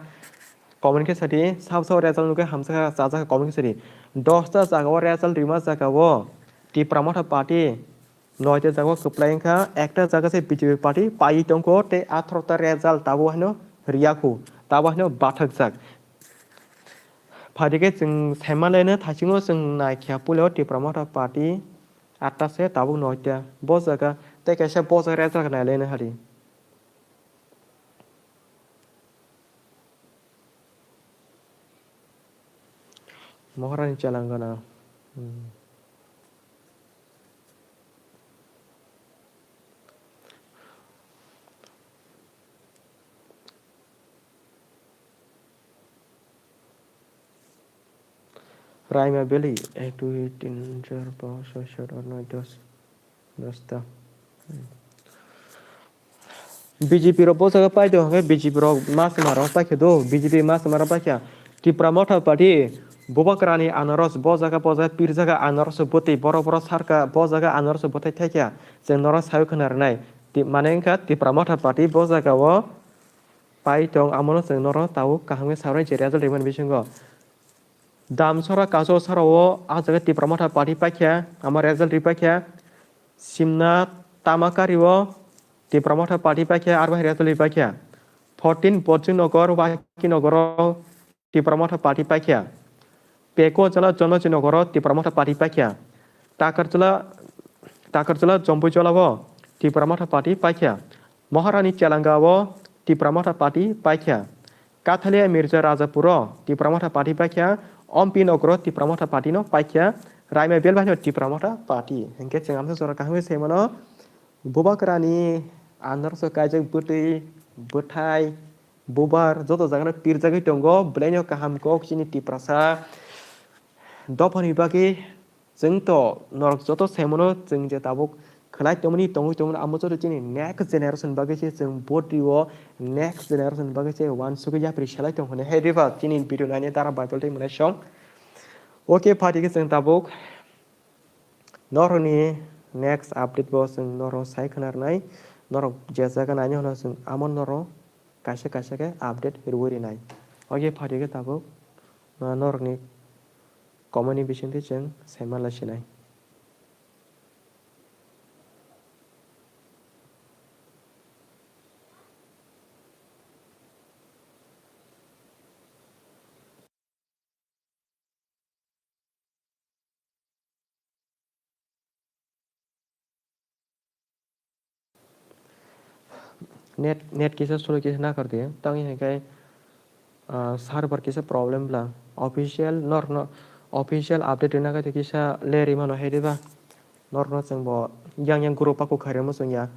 comment khe sadi. Sabo sabo result nugwi hamjak kha, chajak kha, comment khe sadi. Dos ta jaga o result rima jaga o Tipra Motha Party noi ta jaga o kwplai wngkha, ekta jaga se B J P party paiwi tongkho tei atharo ta result tabuk haino riyakhu, tabuk haino bathakjak. Phaidi khe chwng saimanlaino thaisingo chwng naikha puila o Tipra Motha Party atta se tabuk noi ta. Bo jaga tei kaisa bo jaga result nailaino hari. Maharani Chalangana. Hmm. Raima Valley, ek, dui, tin, char, panch, choi, sat, aat, noi, dos. Dos ta. Hmm. B J P rok bo jaga pai do, hwnkhe B J P rok ma se ma rok pai khe do, B J P ma se ma rok pai kha. Tipra Motha Party, Bubagrani Anaros, bo jaga, bo jaga pir jaga Anaros bwtwi, borok, borok sarka, bo jaga Anaros bwthai thai kha. Chwng norok saui khna rwnai. Ti-, mane wngkha Tipra Motha Party bo jaga o pai tong, amono chwng norok tabuk kaham khe saui rwnai je result rimani bisingo. Damsora Kasol sara o ah jaga Tipra Motha Party paikha, ama result ri paikha. Simna Tamakari o Tipra Motha Party paikha, aro hai result ri paikha. Fourteen Bojingnogor, Wakinogor o Tipra Motha Party paikha. Peko jala Jonojinogor o Tipra Motha Party paikha. Takarjala, Takarjala Jompuijala o Tipra Motha Party paikha. Maharani Chalanga o Tipra Motha Party paikha. Kathalia Mirza Rajapur o Tipra Motha Party paikha. Ompi Nogor o Tipra Motha Party no paikha. Raima Belbahai no Tipra Motha Party. Hinkhe chwng amsa jora kaham khe sai mano. Bubagrani Anaros o kaijak bwtwi, bwthai, bubar joto jaga no pirjagwi tongo. Belai no kaham kok chini Tiprasa. Dophani bagwi chwng to norok joto saimano chwng je tabuk khwlai tongmani, tongwi tongmani, amo joto chini next generation bagwi se chwng vote rio, next generation bagwi se uansugwi yapri selai tong hwnwi. Hai diba chini video naini dara Bible tei mwnai song. Okay, phaidi khe chwng tabuk norokni next update bo chwng norok sai khna rwnai. Norok je jaga naini hwnno chwng amo norok kaisa kaisa khe update rwui rwnai. Okay, phaidi khe tabuk, ah, norokni comment ni bisingtwi chwng saima lai sinai. Net, net kisa slow kisa nakar di, tang hai kai, ah, server kisa problem bla. Official norno, official update rina kai kisa leri mano hai diba. Norno chwng bo yang yang group ako khairimo chwng ya.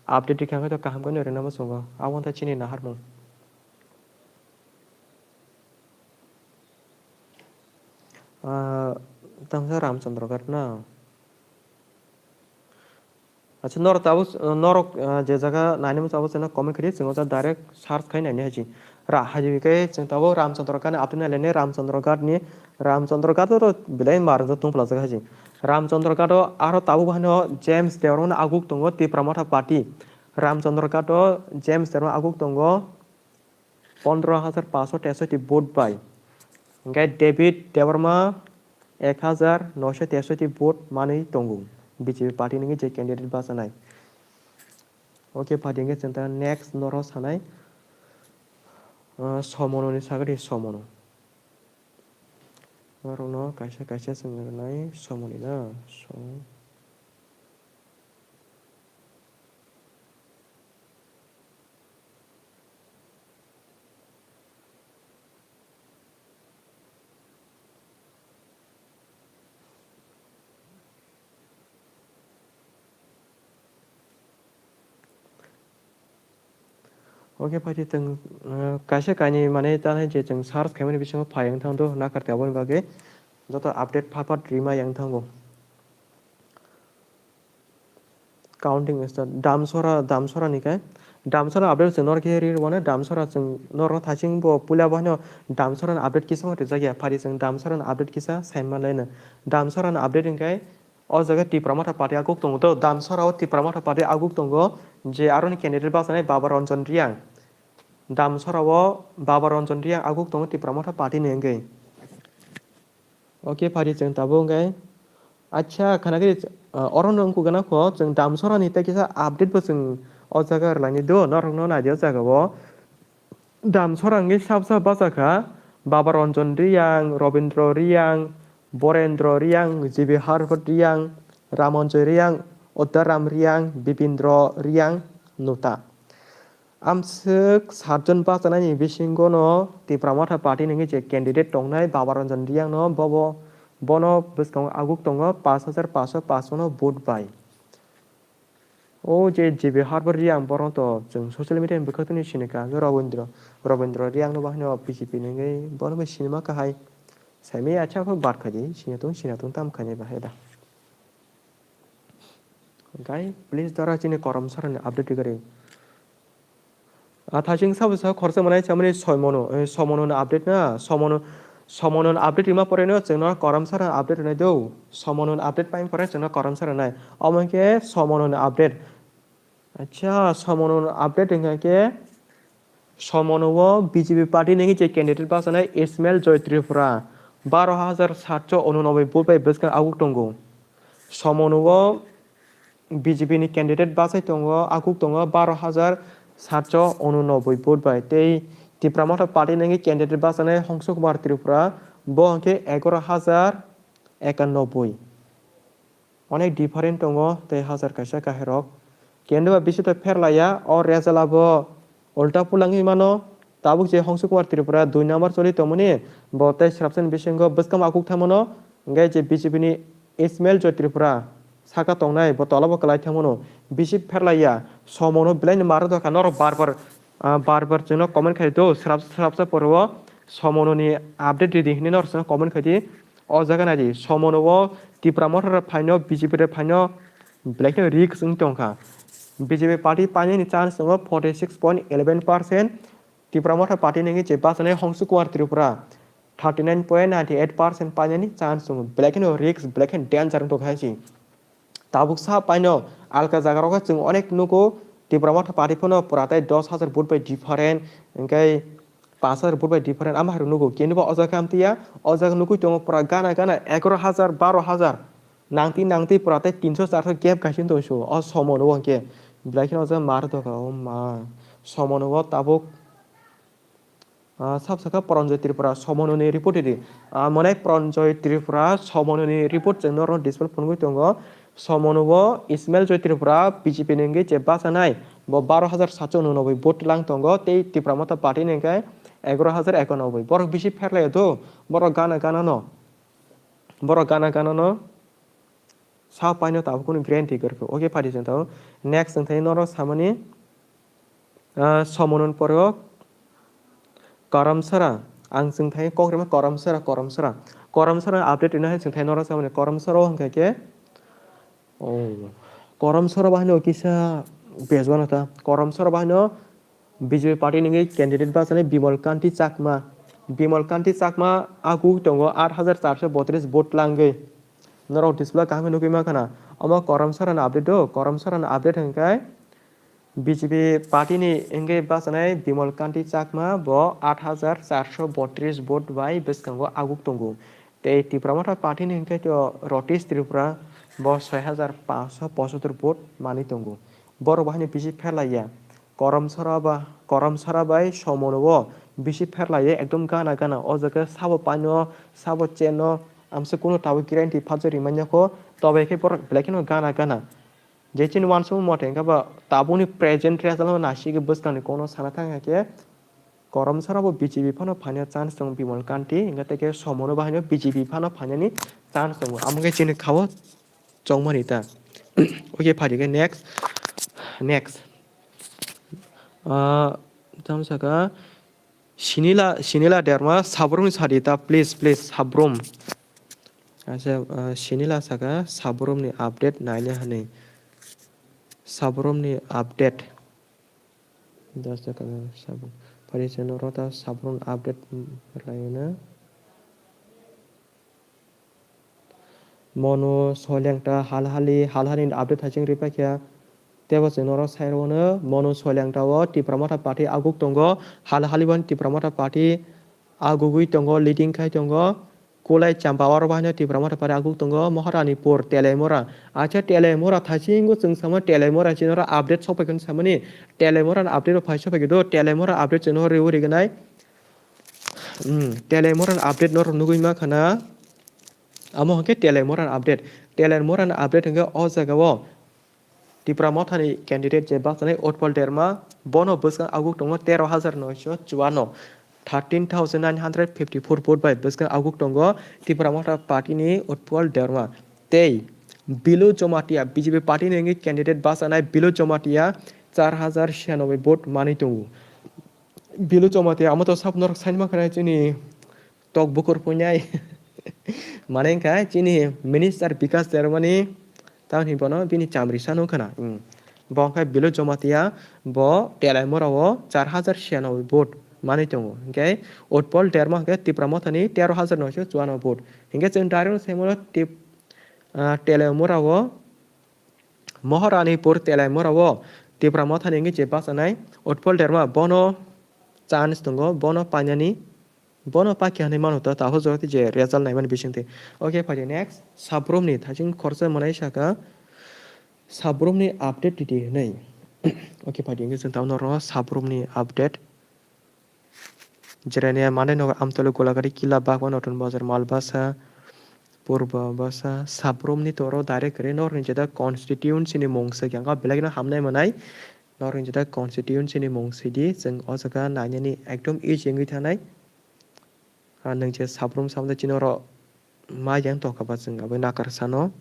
Update rikha khe to kaham khe no rina mo chwngo. Abo ta chini naharmung. Ah, tangsa Ramchandra Ghat na. Acha, norok tabuk, norok, ah, je jaga nainwi muchung abo chwngno comment khaidi, chwng o jaga direct search khai nainai haji. Ra haji khe chwng tabuk Ramchandra Ghat ni update nai lainai, Ramchandra Ghat ni, Ramchandra Ghat o to belai mar wngwi tongphlajak haji. Ramchandra Ghat o aro tabuk haino James Debbarma no aguk tongo Tipra Motha Party. Ramchandra Ghat o James Debbarma aguk tongo pondro hajar paanch sho tesoti vote bai. Hingke David Debbarma ek hajar noisho tesoti vote manwi tongo B J P party nungwi je candidate bachanai. Okay, phaidi hingke chwng ta next norok sanai, ah, Somono ni sagri Somono. Norokno kaisa kaisa chwng rwnai Somono na. So, okay, phaidi chwng, uh, kaisa kainwi manwi tanai je chwng search khaimani bisingo phai wng thang do, nakar te aboni bagwi joto update phat phat rima yang thango. Counting start. Damsora, Damsora ni khe. Damsora update chwng norok khe ri rwmani. Damsora chwng norok thaching bo puila bo hino Damsora ni update kisa ma rijak ya. Phari chwng Damsora ni update kisa saima laino. Damsora ni update hwnkhe o jaga Tipra Motha Party aguk tongo to. Damsora o Tipra Motha Party aguk tongo je aroni candidate bachanai Baba Ranjan Reang. Damsora o Baba Ranjan Reang aguk tongo Tipra Motha Party ni wngwi. Okay, phari chwng tabuk hwnkhe. Acha, khana khe, ah, oro no wngkuk gana kho, chwng Damsora ni tei kisa update bo chwng o jaga rwlaini do, norok no naidi o jaga o. Damsora hwnkhe sab sab bacha kha, Baba Ranjan Reang, Robindra Reang, Borendra Reang, G B Harpad Reang, Ramanjoy Reang, Uttaram Reang, Bibindra Reang, Nuta. Amswk satjon bachanaini bisingono Tipra Motha Party ni je candidate tongnai Baba Ranjan Reang no bobo, bono bwskango aguk tongo paanch hajar paanch sho paanch no vote bai. O je G B Harpad Reang borok to chwng social media ni bwkhaktwini sinikha, Robindra, Robindra Reang no bahai no B J P ni wngwi bono bai sinima kahai. Saimaya acha kho bat khaidi, sina tong, sina tong tam khainai bahai da. Guys, please dara chini Karamsara ni update rigari. Athaching sabo sa khorsa manai chamani Somono, eh, Somono ni update na, Somono, Somono ni update rima pore no chwngno Karamsara ni update rwnai do. Somono ni update pain pore chwngno Karamsara nai. Omo khe Somono ni update. Acha, Somono ni update hwnkha khe Somono o B J P party ni je candidate bachanai Ismail Joy Tripura baro hajar satso unonoboi vote bai bwskang aguk tongo. Somono o B J P ni candidate bachai tongo, aguk tongo baro hajar satso unonoboi vote bai. Tei Tipra Motha party ni candidate bachanai Hongsu Kumar Tripura, bo hwnkhe egaroh hajar ekanoboi. Onek different tongo tei hajar kaisa kahirok. Kendo ba bisingo pherlaiya, o result abo ulta pulangwi mano. Tabuk je Hongsu Kumar Tripura dui number choli tongmani, bo tei swrapsani bisingo bwskang akuk thangmano, hwnkhe je B J P ni Ismail Joy Tripura saka tongnai, bo tola bo kwlai thangmano. Bisi pherlaiya, Somono belaino maro dokha, norok bar bar, ah, bar bar chwngno comment khai do, swrap-, swrapsa poro o Somono ni update ridi hinwi norok chwngno comment khai di. O jaga nai di, somono o Tipra Motha rok phaino, B J P rok phaino, belai kheno risk wng tongkha. B J P party painani chance tongo forty six point eleven percent, Tipra Motha party ni je bachanai Hongsu Kumar Tripura thirty nine point nine eight percent painani chance tongo. Belai kheno risk, belai kheno danger wng tongkha hai se. Tabuk sa paino alka jaga rogo chwng onek nugo, Tipra Motha party phano pura tei dos hajar vote bai different, hwnkhe pash hajar vote bai different ama hai rok nugo. Kini bo o jaga khe amtwi ya, o jaga nugwi tongo pura gana gana egaroh hajar, baroh hajar. Nangtwi nangtwi pura tei tinso charso gap kaisa wng tong su o somono o hwnkhe. Belai kheno o jaga mar doga o ma. Somono o tabuk, ah, sab sakha Pranjoy Tripura somononi report di. Ah, mwnai Pranjoy Tripura somononi report chwng norok display phunugwi tongo. Somono o Ismail Joy Tripura B J P ni hwnkhe je bachanai, bo baroh hajar satsho unonoboi vote lang tongo, tei Tipra Motha party ni hwnkhe egaroh hajar ekanoboi. Borok bisi pherlaio do, borok gana gana no. Borok gana gana no sa paino tabuk kunu guarantee kwrwkho. Okay, phaidi chwng tabuk. Next chwng thai norok samani, ah, somonon poro Karamsara. Ang chwng thai kok rima Karamsara, Karamsara. Karamsara update ino hai chwng thai norok samani. Karamsara o hwnkha khe, oh, Karamsara bahino kisa bejwano ta. Karamsara bahino B J P party ni candidate bachanai Bimal Kanti Chakma. Bimal Kanti Chakma agu tongo aat hajar charso botris vote langwi. Norok display kaham nugwi mankha na. Omo Karamsara ni update do, Karamsara ni update hwnkhe B J P party ni hwnkhe bachanai Bimal Kanti Chakma bo aat hajar charso botris vote bai bwskango aguk tongo. Tei Tipra Motha party ni hwnkhe to Rotish Tripura bo soi hajar paanch sho pochottor vote manwi tongo. Borok bo haino bisi pherlaiya. Korom sora ba, korom sora bai somono o bisi pherlaiya, ekdom gana gana. O jaga sabo paino, sabo cheno, amsa kunu tabuk guarantee phalsa rimanya kho, tobe khe borok belai kheno gana gana. Je chini uansukmung mote hwnkhe ba tabukni present result no naisingwi bwskangni kokno sana thang khe, korom sora bo B J P phano phaina chance tongo Bimal Kanti, hwnkhe tei khe somono bo haino B J P phano phainani chance tongo. Amo khe chini khao chongmani ta. Okay, phaidi khe next. Next. Ah, tamo saka, Sinila, Sinila Derma, Sabrum ni sadi ta, please, please, Sabrum. Asa, ah, Sinila saka, Sabrum ni update naina hani. Sabrum ni update. Just a second, Sabrum. Phaidi chwng norok ta Sabrum update, mm, laina. Mono Soileng ta halhali, halhali ni update hai chwng ripai kha. Tebo chwng norok sai rwno Mono Soileng ta o Tipra Motha party aguk tongo, halhali bo Tipra Motha party agugwi tongo, leading khai tongo. Kulai Champa oro bo haino Tipra Motha party aguk tongo, Maharani Pur, Telaimora. Acha Telaimora thaisingo chwng sama Telaimora chini oro update sok paikha samani. Telaimora ni update rok phai sok paikha do, Telaimora update chwng no riwi rignai. Hmm, Telaimora ni update norok nugwi mankha na. Amo hwnkhe Telaimora ni update. Telaimora ni update hwnkhe o jaga o Tipra Motha ni candidate je bachanai Utpal Derma, bono bwskang aguk tongo tero hajar noisho chuano, thirteen thousand nine hundred fifty four vote bai bwskang aguk tongo Tipra Motha party ni Utpal Derma. Tei Bilu Jamatia, B J P party ni wngwi candidate bachanai Bilu Jamatia char hajar siyanoboi vote manwi tongo. Bilu Jamatia amo to sabo norok saini mankha nai chini tok bukur puinai. Mane wngkha chini minister Bikas Dermani, tamoni bono bini chamri sano khna. Hmm. Bo wngkha Bilu Jamatia, bo Telaimora o char hajar siyanoboi vote manwi tongo. Hwnkhe Utpal Derma hwnkhe Tipra Mothani tero hajar noisho chuano vote. Hwnkhe chwng direct no saimano Tip-, ah, Telaimora o Moharanipur Telaimora o Tipra Mothani wngwi je bachanai Utpal Derma bono chance tongo, bono painani, bono pakya hinwi mano ta, tabuk jora tei je result naimani bisingtwi. Okay, phaidi next, Sabrum ni thaiching khoroksa mwnai saka, Sabrum ni update titi hinwi. Okay, phaidi hwnkhe chwng tabuk norok Sabrum ni update. Jerenia mane nogo Amtoli, Golagari, Kila, Bagwa, Notun Bazar, Malbasa, Purba Basa, Sabrum ni toro direct khe norni jeta constituency ni mung se khe belai no hamnai mwnai. Norni jeta constituency ni mung sidi, chwng o jaga nainani ekdom easy wngwi thanai. Ah, nwng je Sabrum samde chini oro ma yang tongkha ba chwng abo nakar sano.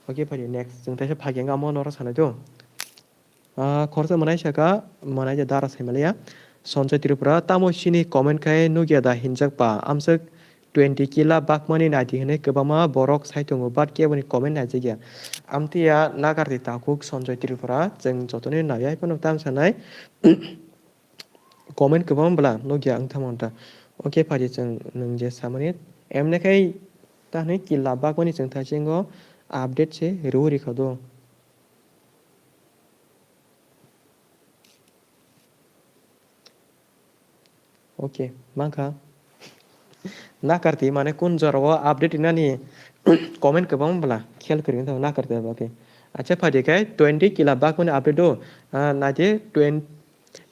Okay, phaidi next. Chwng teisa phai khe amo norok sanai do. Ah, khoroksa mwnai saka, mwnai je dara sai maliya. Sanjay Tripura, tamo chini comment khai nukya da hinjak pa? Amswk twenty kila bakmani naidi hinwi kwbangma borok sai tongo, but keboni comment naijakya. Amtwi ya nakardi takhuk Sanjoy Tripura, chwng jotoni naiya phano tam sanai. Comment kwbang bwla nukya wng tamo ta. Okay, phaidi chwng nwng je samani. Emne khai ta hinwi kila bakmani chwng thaisingo update se rw rikha do. Okay, mankha. Nakarti mane kun jorao update rinani comment kwbang bwla khel kwrwi wngkha nakarti abo khe. Acha phaidi khai twenty kila bakmani update do. Ah, naidi twenty,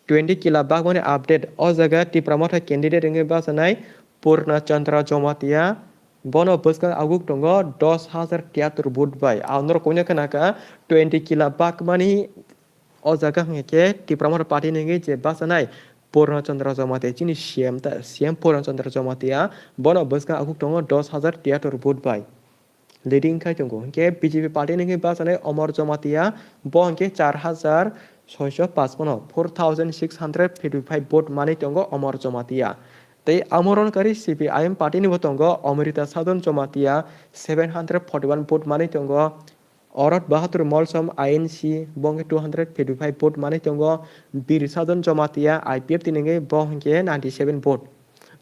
twenty kila bakmani update. O jaga Tipra Motha candidate wngwi bachanai Purna Chandra Jamatia. Bono bwskang aguk tongo dos hajar tiyatur vote bai. Ang norok koino khna kha twenty kila bakmani o jaga hwnkhe Tipra Motha party ni hwnkhe je bachanai Purna Chandra Jamatia chini C M ta, C M Purna Chandra Jamatia. Bono bwskang aguk tongo dos hajar tiyatur vote bai. Leading khai tongo. Hwnkhe B J P party ni hwnkhe bachanai Omor Jamatia, bo hwnkhe char hajar soiso pachpano, four thousand six hundred fifty-five vote manwi tongo Omor Jamatia. Tei amoronkari C P I M party ni bo tongo Amrita Sadhan Jamatia, seven hundred forty-one vote manwi tongo. Orot Bahadur Molsom I N C, bo hwnkhe two hundred fifty-five vote manwi tongo. Bir Sadhan Jamatia I P F T ni hwnkhe bo hwnkhe ninety-seven vote.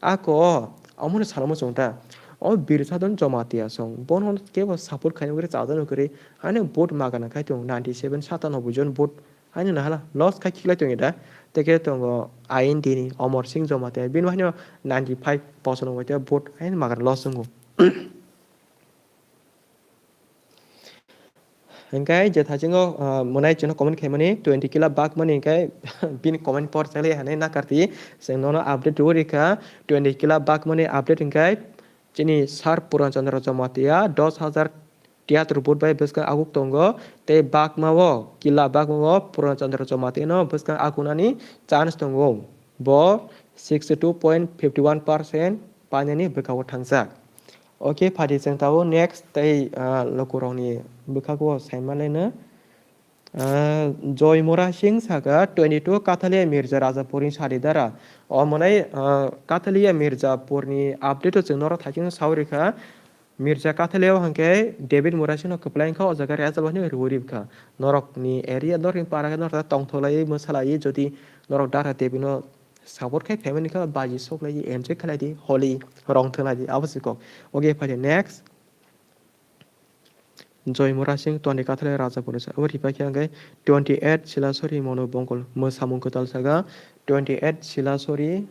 Ako, omono sana muchung ta. O Bir Sadhan Jamatia song, bono kebo support khaina kwrwi chajana kwrwi, haino vote magana khai tongo, ninety-seven, satanoboi jon vote, haino nahala, loss khai khiklai tongo da. Tei khe tongo I N D ni Omor Singh Jamatia, bini haino ninety-five, pochonoboi ta vote, haino magana loss wngo. Hingkai je thaisingo, ah, mwnai chwngno comment khaimani twenty kila bakmani hingkai bini comment por chalai hanai nakarti. Chwng nono update rw rikha twenty kila bakmani update hingkai chini sir Puran Chandra Jamatia dos hajar tiyatur vote bai bwskang aguk tongo. Tei bakmao kila bakmao Puran Chandra Jamatia no bwskang akunani chance tongo. Bo sixty two point fifty one percent painani bwkhao thangjak. Okay, phaidi chwng tabuk next tei, ah, lukurokni bwkhago saimalaino. Ah, Joy Mura Singh saka twenty two Kathalia Mirza Rajapurni sadi dara. O mwnai, ah, Kathalia Mirjapurni update o chwng norok thaichino sawi rikha. Mirza Kathalia o hwnkhe David Mura Singh no kwplai wngkha, o jaga Rajabani rwi rikha. Norokni area, norokni para khe norok tongtholai, mwsalai, jodi norok Dara Devi no support khai phaimani khe baji sok lai di, enjoy khlai di, holi rong thwng lai di, abo se kok. Okay, phaidi next. Joy Mura Singh, twenty Kathalia Rajapurni sa, abo ripai khe hwnkhe twenty eight Silasori Monu Bongkol, mwsamung kwtal saka, twenty eight Silasori,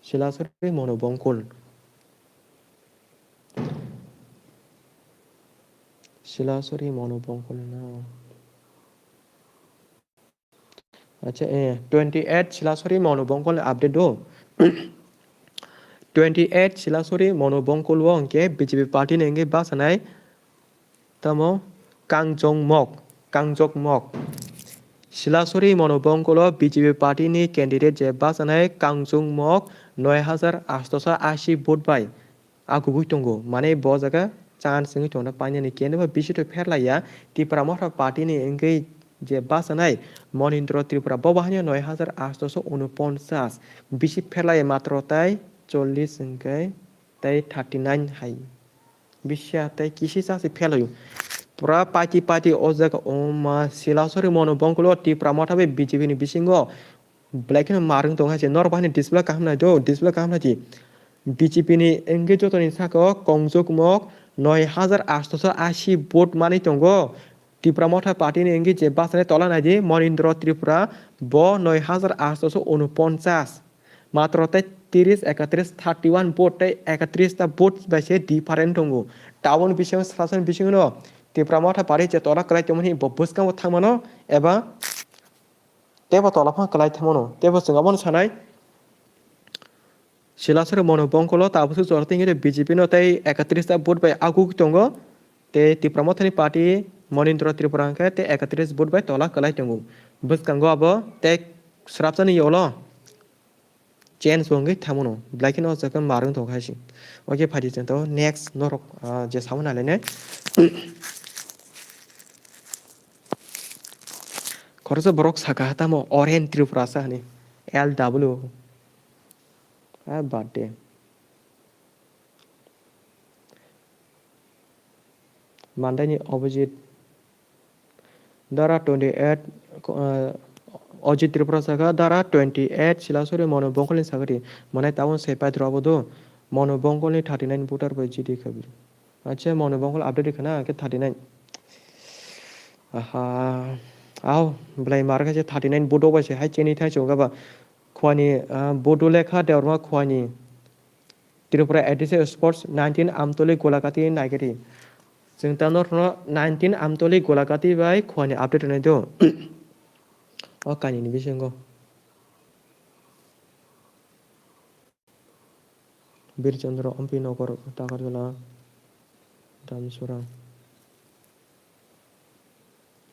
Silasori Monu Bongkol. Silasori Monu Bongkol no. Acha, eh, twenty eight Silasori Monu Bongkol update do. Twenty eight Silasori Monu Bongkol o hwnkhe B J P party ni hwnkhe bachanai tamo Kangjong Mok, Kangjok Mok. Silasori Monu Bongkol o B J P party ni candidate je bachanai Kangjong Mok noi hajar astoso ashi vote bai agugui tongo. Mane bo jaga chance wngwi tongna painani kene bo bisi to pherlaiya. Tipra Motha party ni wngwi je bachanai Monindra Tripura, bo bahai noi hajar astoso unoponchas, bisi pherlaiya matro tai chollish hwnkhe tei thirty nine hai. Bisi ya tei kisi chasi phelaio. Pura party party o jaga o ma Silasori Monu Bongkol o Tipra Motha bai B J P ni bisingo belai kheno marwng tong hai se. Norok bahai ni display kaham nai do, display kaham nai di. B J P ni wngwi jotoni saka o Kangjok Mok noi hajar astoso ashi vote manwi tongo. Tipra Motha party ni wngwi je bachanai tola nai di, Monindra Tripura, bo noi hajar astoso unoponchas. Matro tei tris, ekatris, thirty one vote tei ekatris ta vote bai se different tongo. Taboni bisingo, sasoni bisingo no Tipra Motha party je tola kwlai tongmani bo bwskango thangmano eba teibo tola phano kwlai thangmano. Teibo chwng abono sanai, Silasori Monu Bongkol o tabukhe jorto hwnkhe B J P no tei ekatris ta vote bai aguk tongo. Tei Tipra Mothani party Monindra Tripura hwnkhe tei ekatris vote bai tola kwlai tongo. Bwskango abo tei swrapsani yolo change bo wngwi thamono. Belai kheno o jaga marwng tongkha hai se. Okay, phaidi chwng tabuk next norok, ah, je samani nai nai. Khoroksa borok saka tamo Oren Tripura sa hwnwi, L W. Ah, birthday. Mandaini Abhijit. Dara twenty eight, uh, Ajit Tripura saka, dara twenty eight, Silasuri Manu Bongkol ni sakari. Manai tabuk se paithro abo do. Manu Bongkol ni thirty nine voter bai G D khabi. Acha, Manu Bongkol update khana ke thirty nine. Aha. Au, belai mar kha se thirty nine vote bai se hai chini thai chunga ba. Khwani, ah, vote lekha Debbarma khwani. Tripura A D C Sports nineteen Amtoli Golagati naigari. Chwng tamo rwno nineteen Amtoli Golagati bai khwani update rwnai do. O kainwini bisingo. Birchandra, Ompi Nogor, Takarjala, Damsora.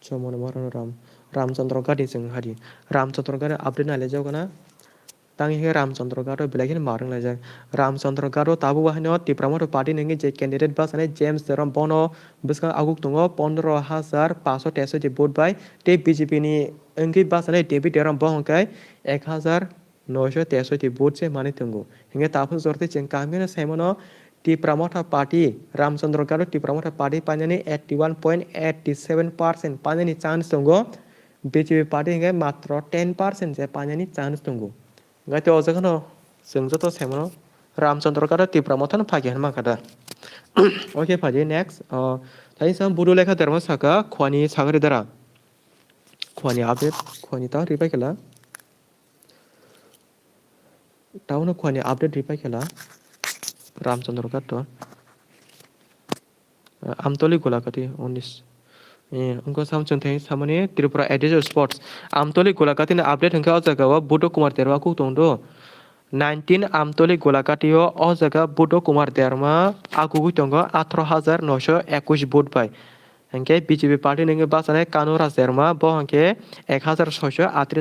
Chomoni Maharano Ram, Ramchandra Ghat ni chwng hari. Ramchandra Ghat ni update nai laijak na. Tang hinkhe Ramchandra Ghat o belai kheno mar wng laijak. Ramchandra Ghat o tabuk bo haino Tipra Motha Party ni hwnwi je candidate bachani James Teron bono bwskang aguk tongo pondro hajar paanso teso di vote bai. Tei B J P ni wngwi bachani David Teron bo hwnkhe ek hajar noisho teso di vote se manwi tongo. Hinkhe tabuk jor tei chwng kaham kheno sai mano Tipra Motha Party, Ramchandra Ghat o Tipra Motha Party painani eighty one point eighty seven percent painani chance tongo. B J P party hinkhe matro ten percent se painani chance tongo. Hinkhe tei o jaga no chwng joto sai mano Ramchandra Ghat o Tipra Motha no phai khe hwnma kha da. Okay, phaidi next. O, tei sam Budu Lekha Debbarma saka khwani sagari dara. Khwani update, khwani ta ripai khe la. Tauno khwani update ripai khe la Ramchandra Ghat o. Amtoli Golagati unis. Eh, wngkha sam chwng thai samani Tripura A D C Sports. Amtoli Golagati ni update hwnkhe o jaga o Buddha Kumar Debbarma kuk tong do. Nineteen Amtoli Golagati o, o jaga Buddha Kumar Debbarma akugui tongo atharo hajar noisho ekush vote bai. Hinkhe B J P party ni wngwi bachani Kanu Raj Debbarma bo hinkhe ek hajar soisho atris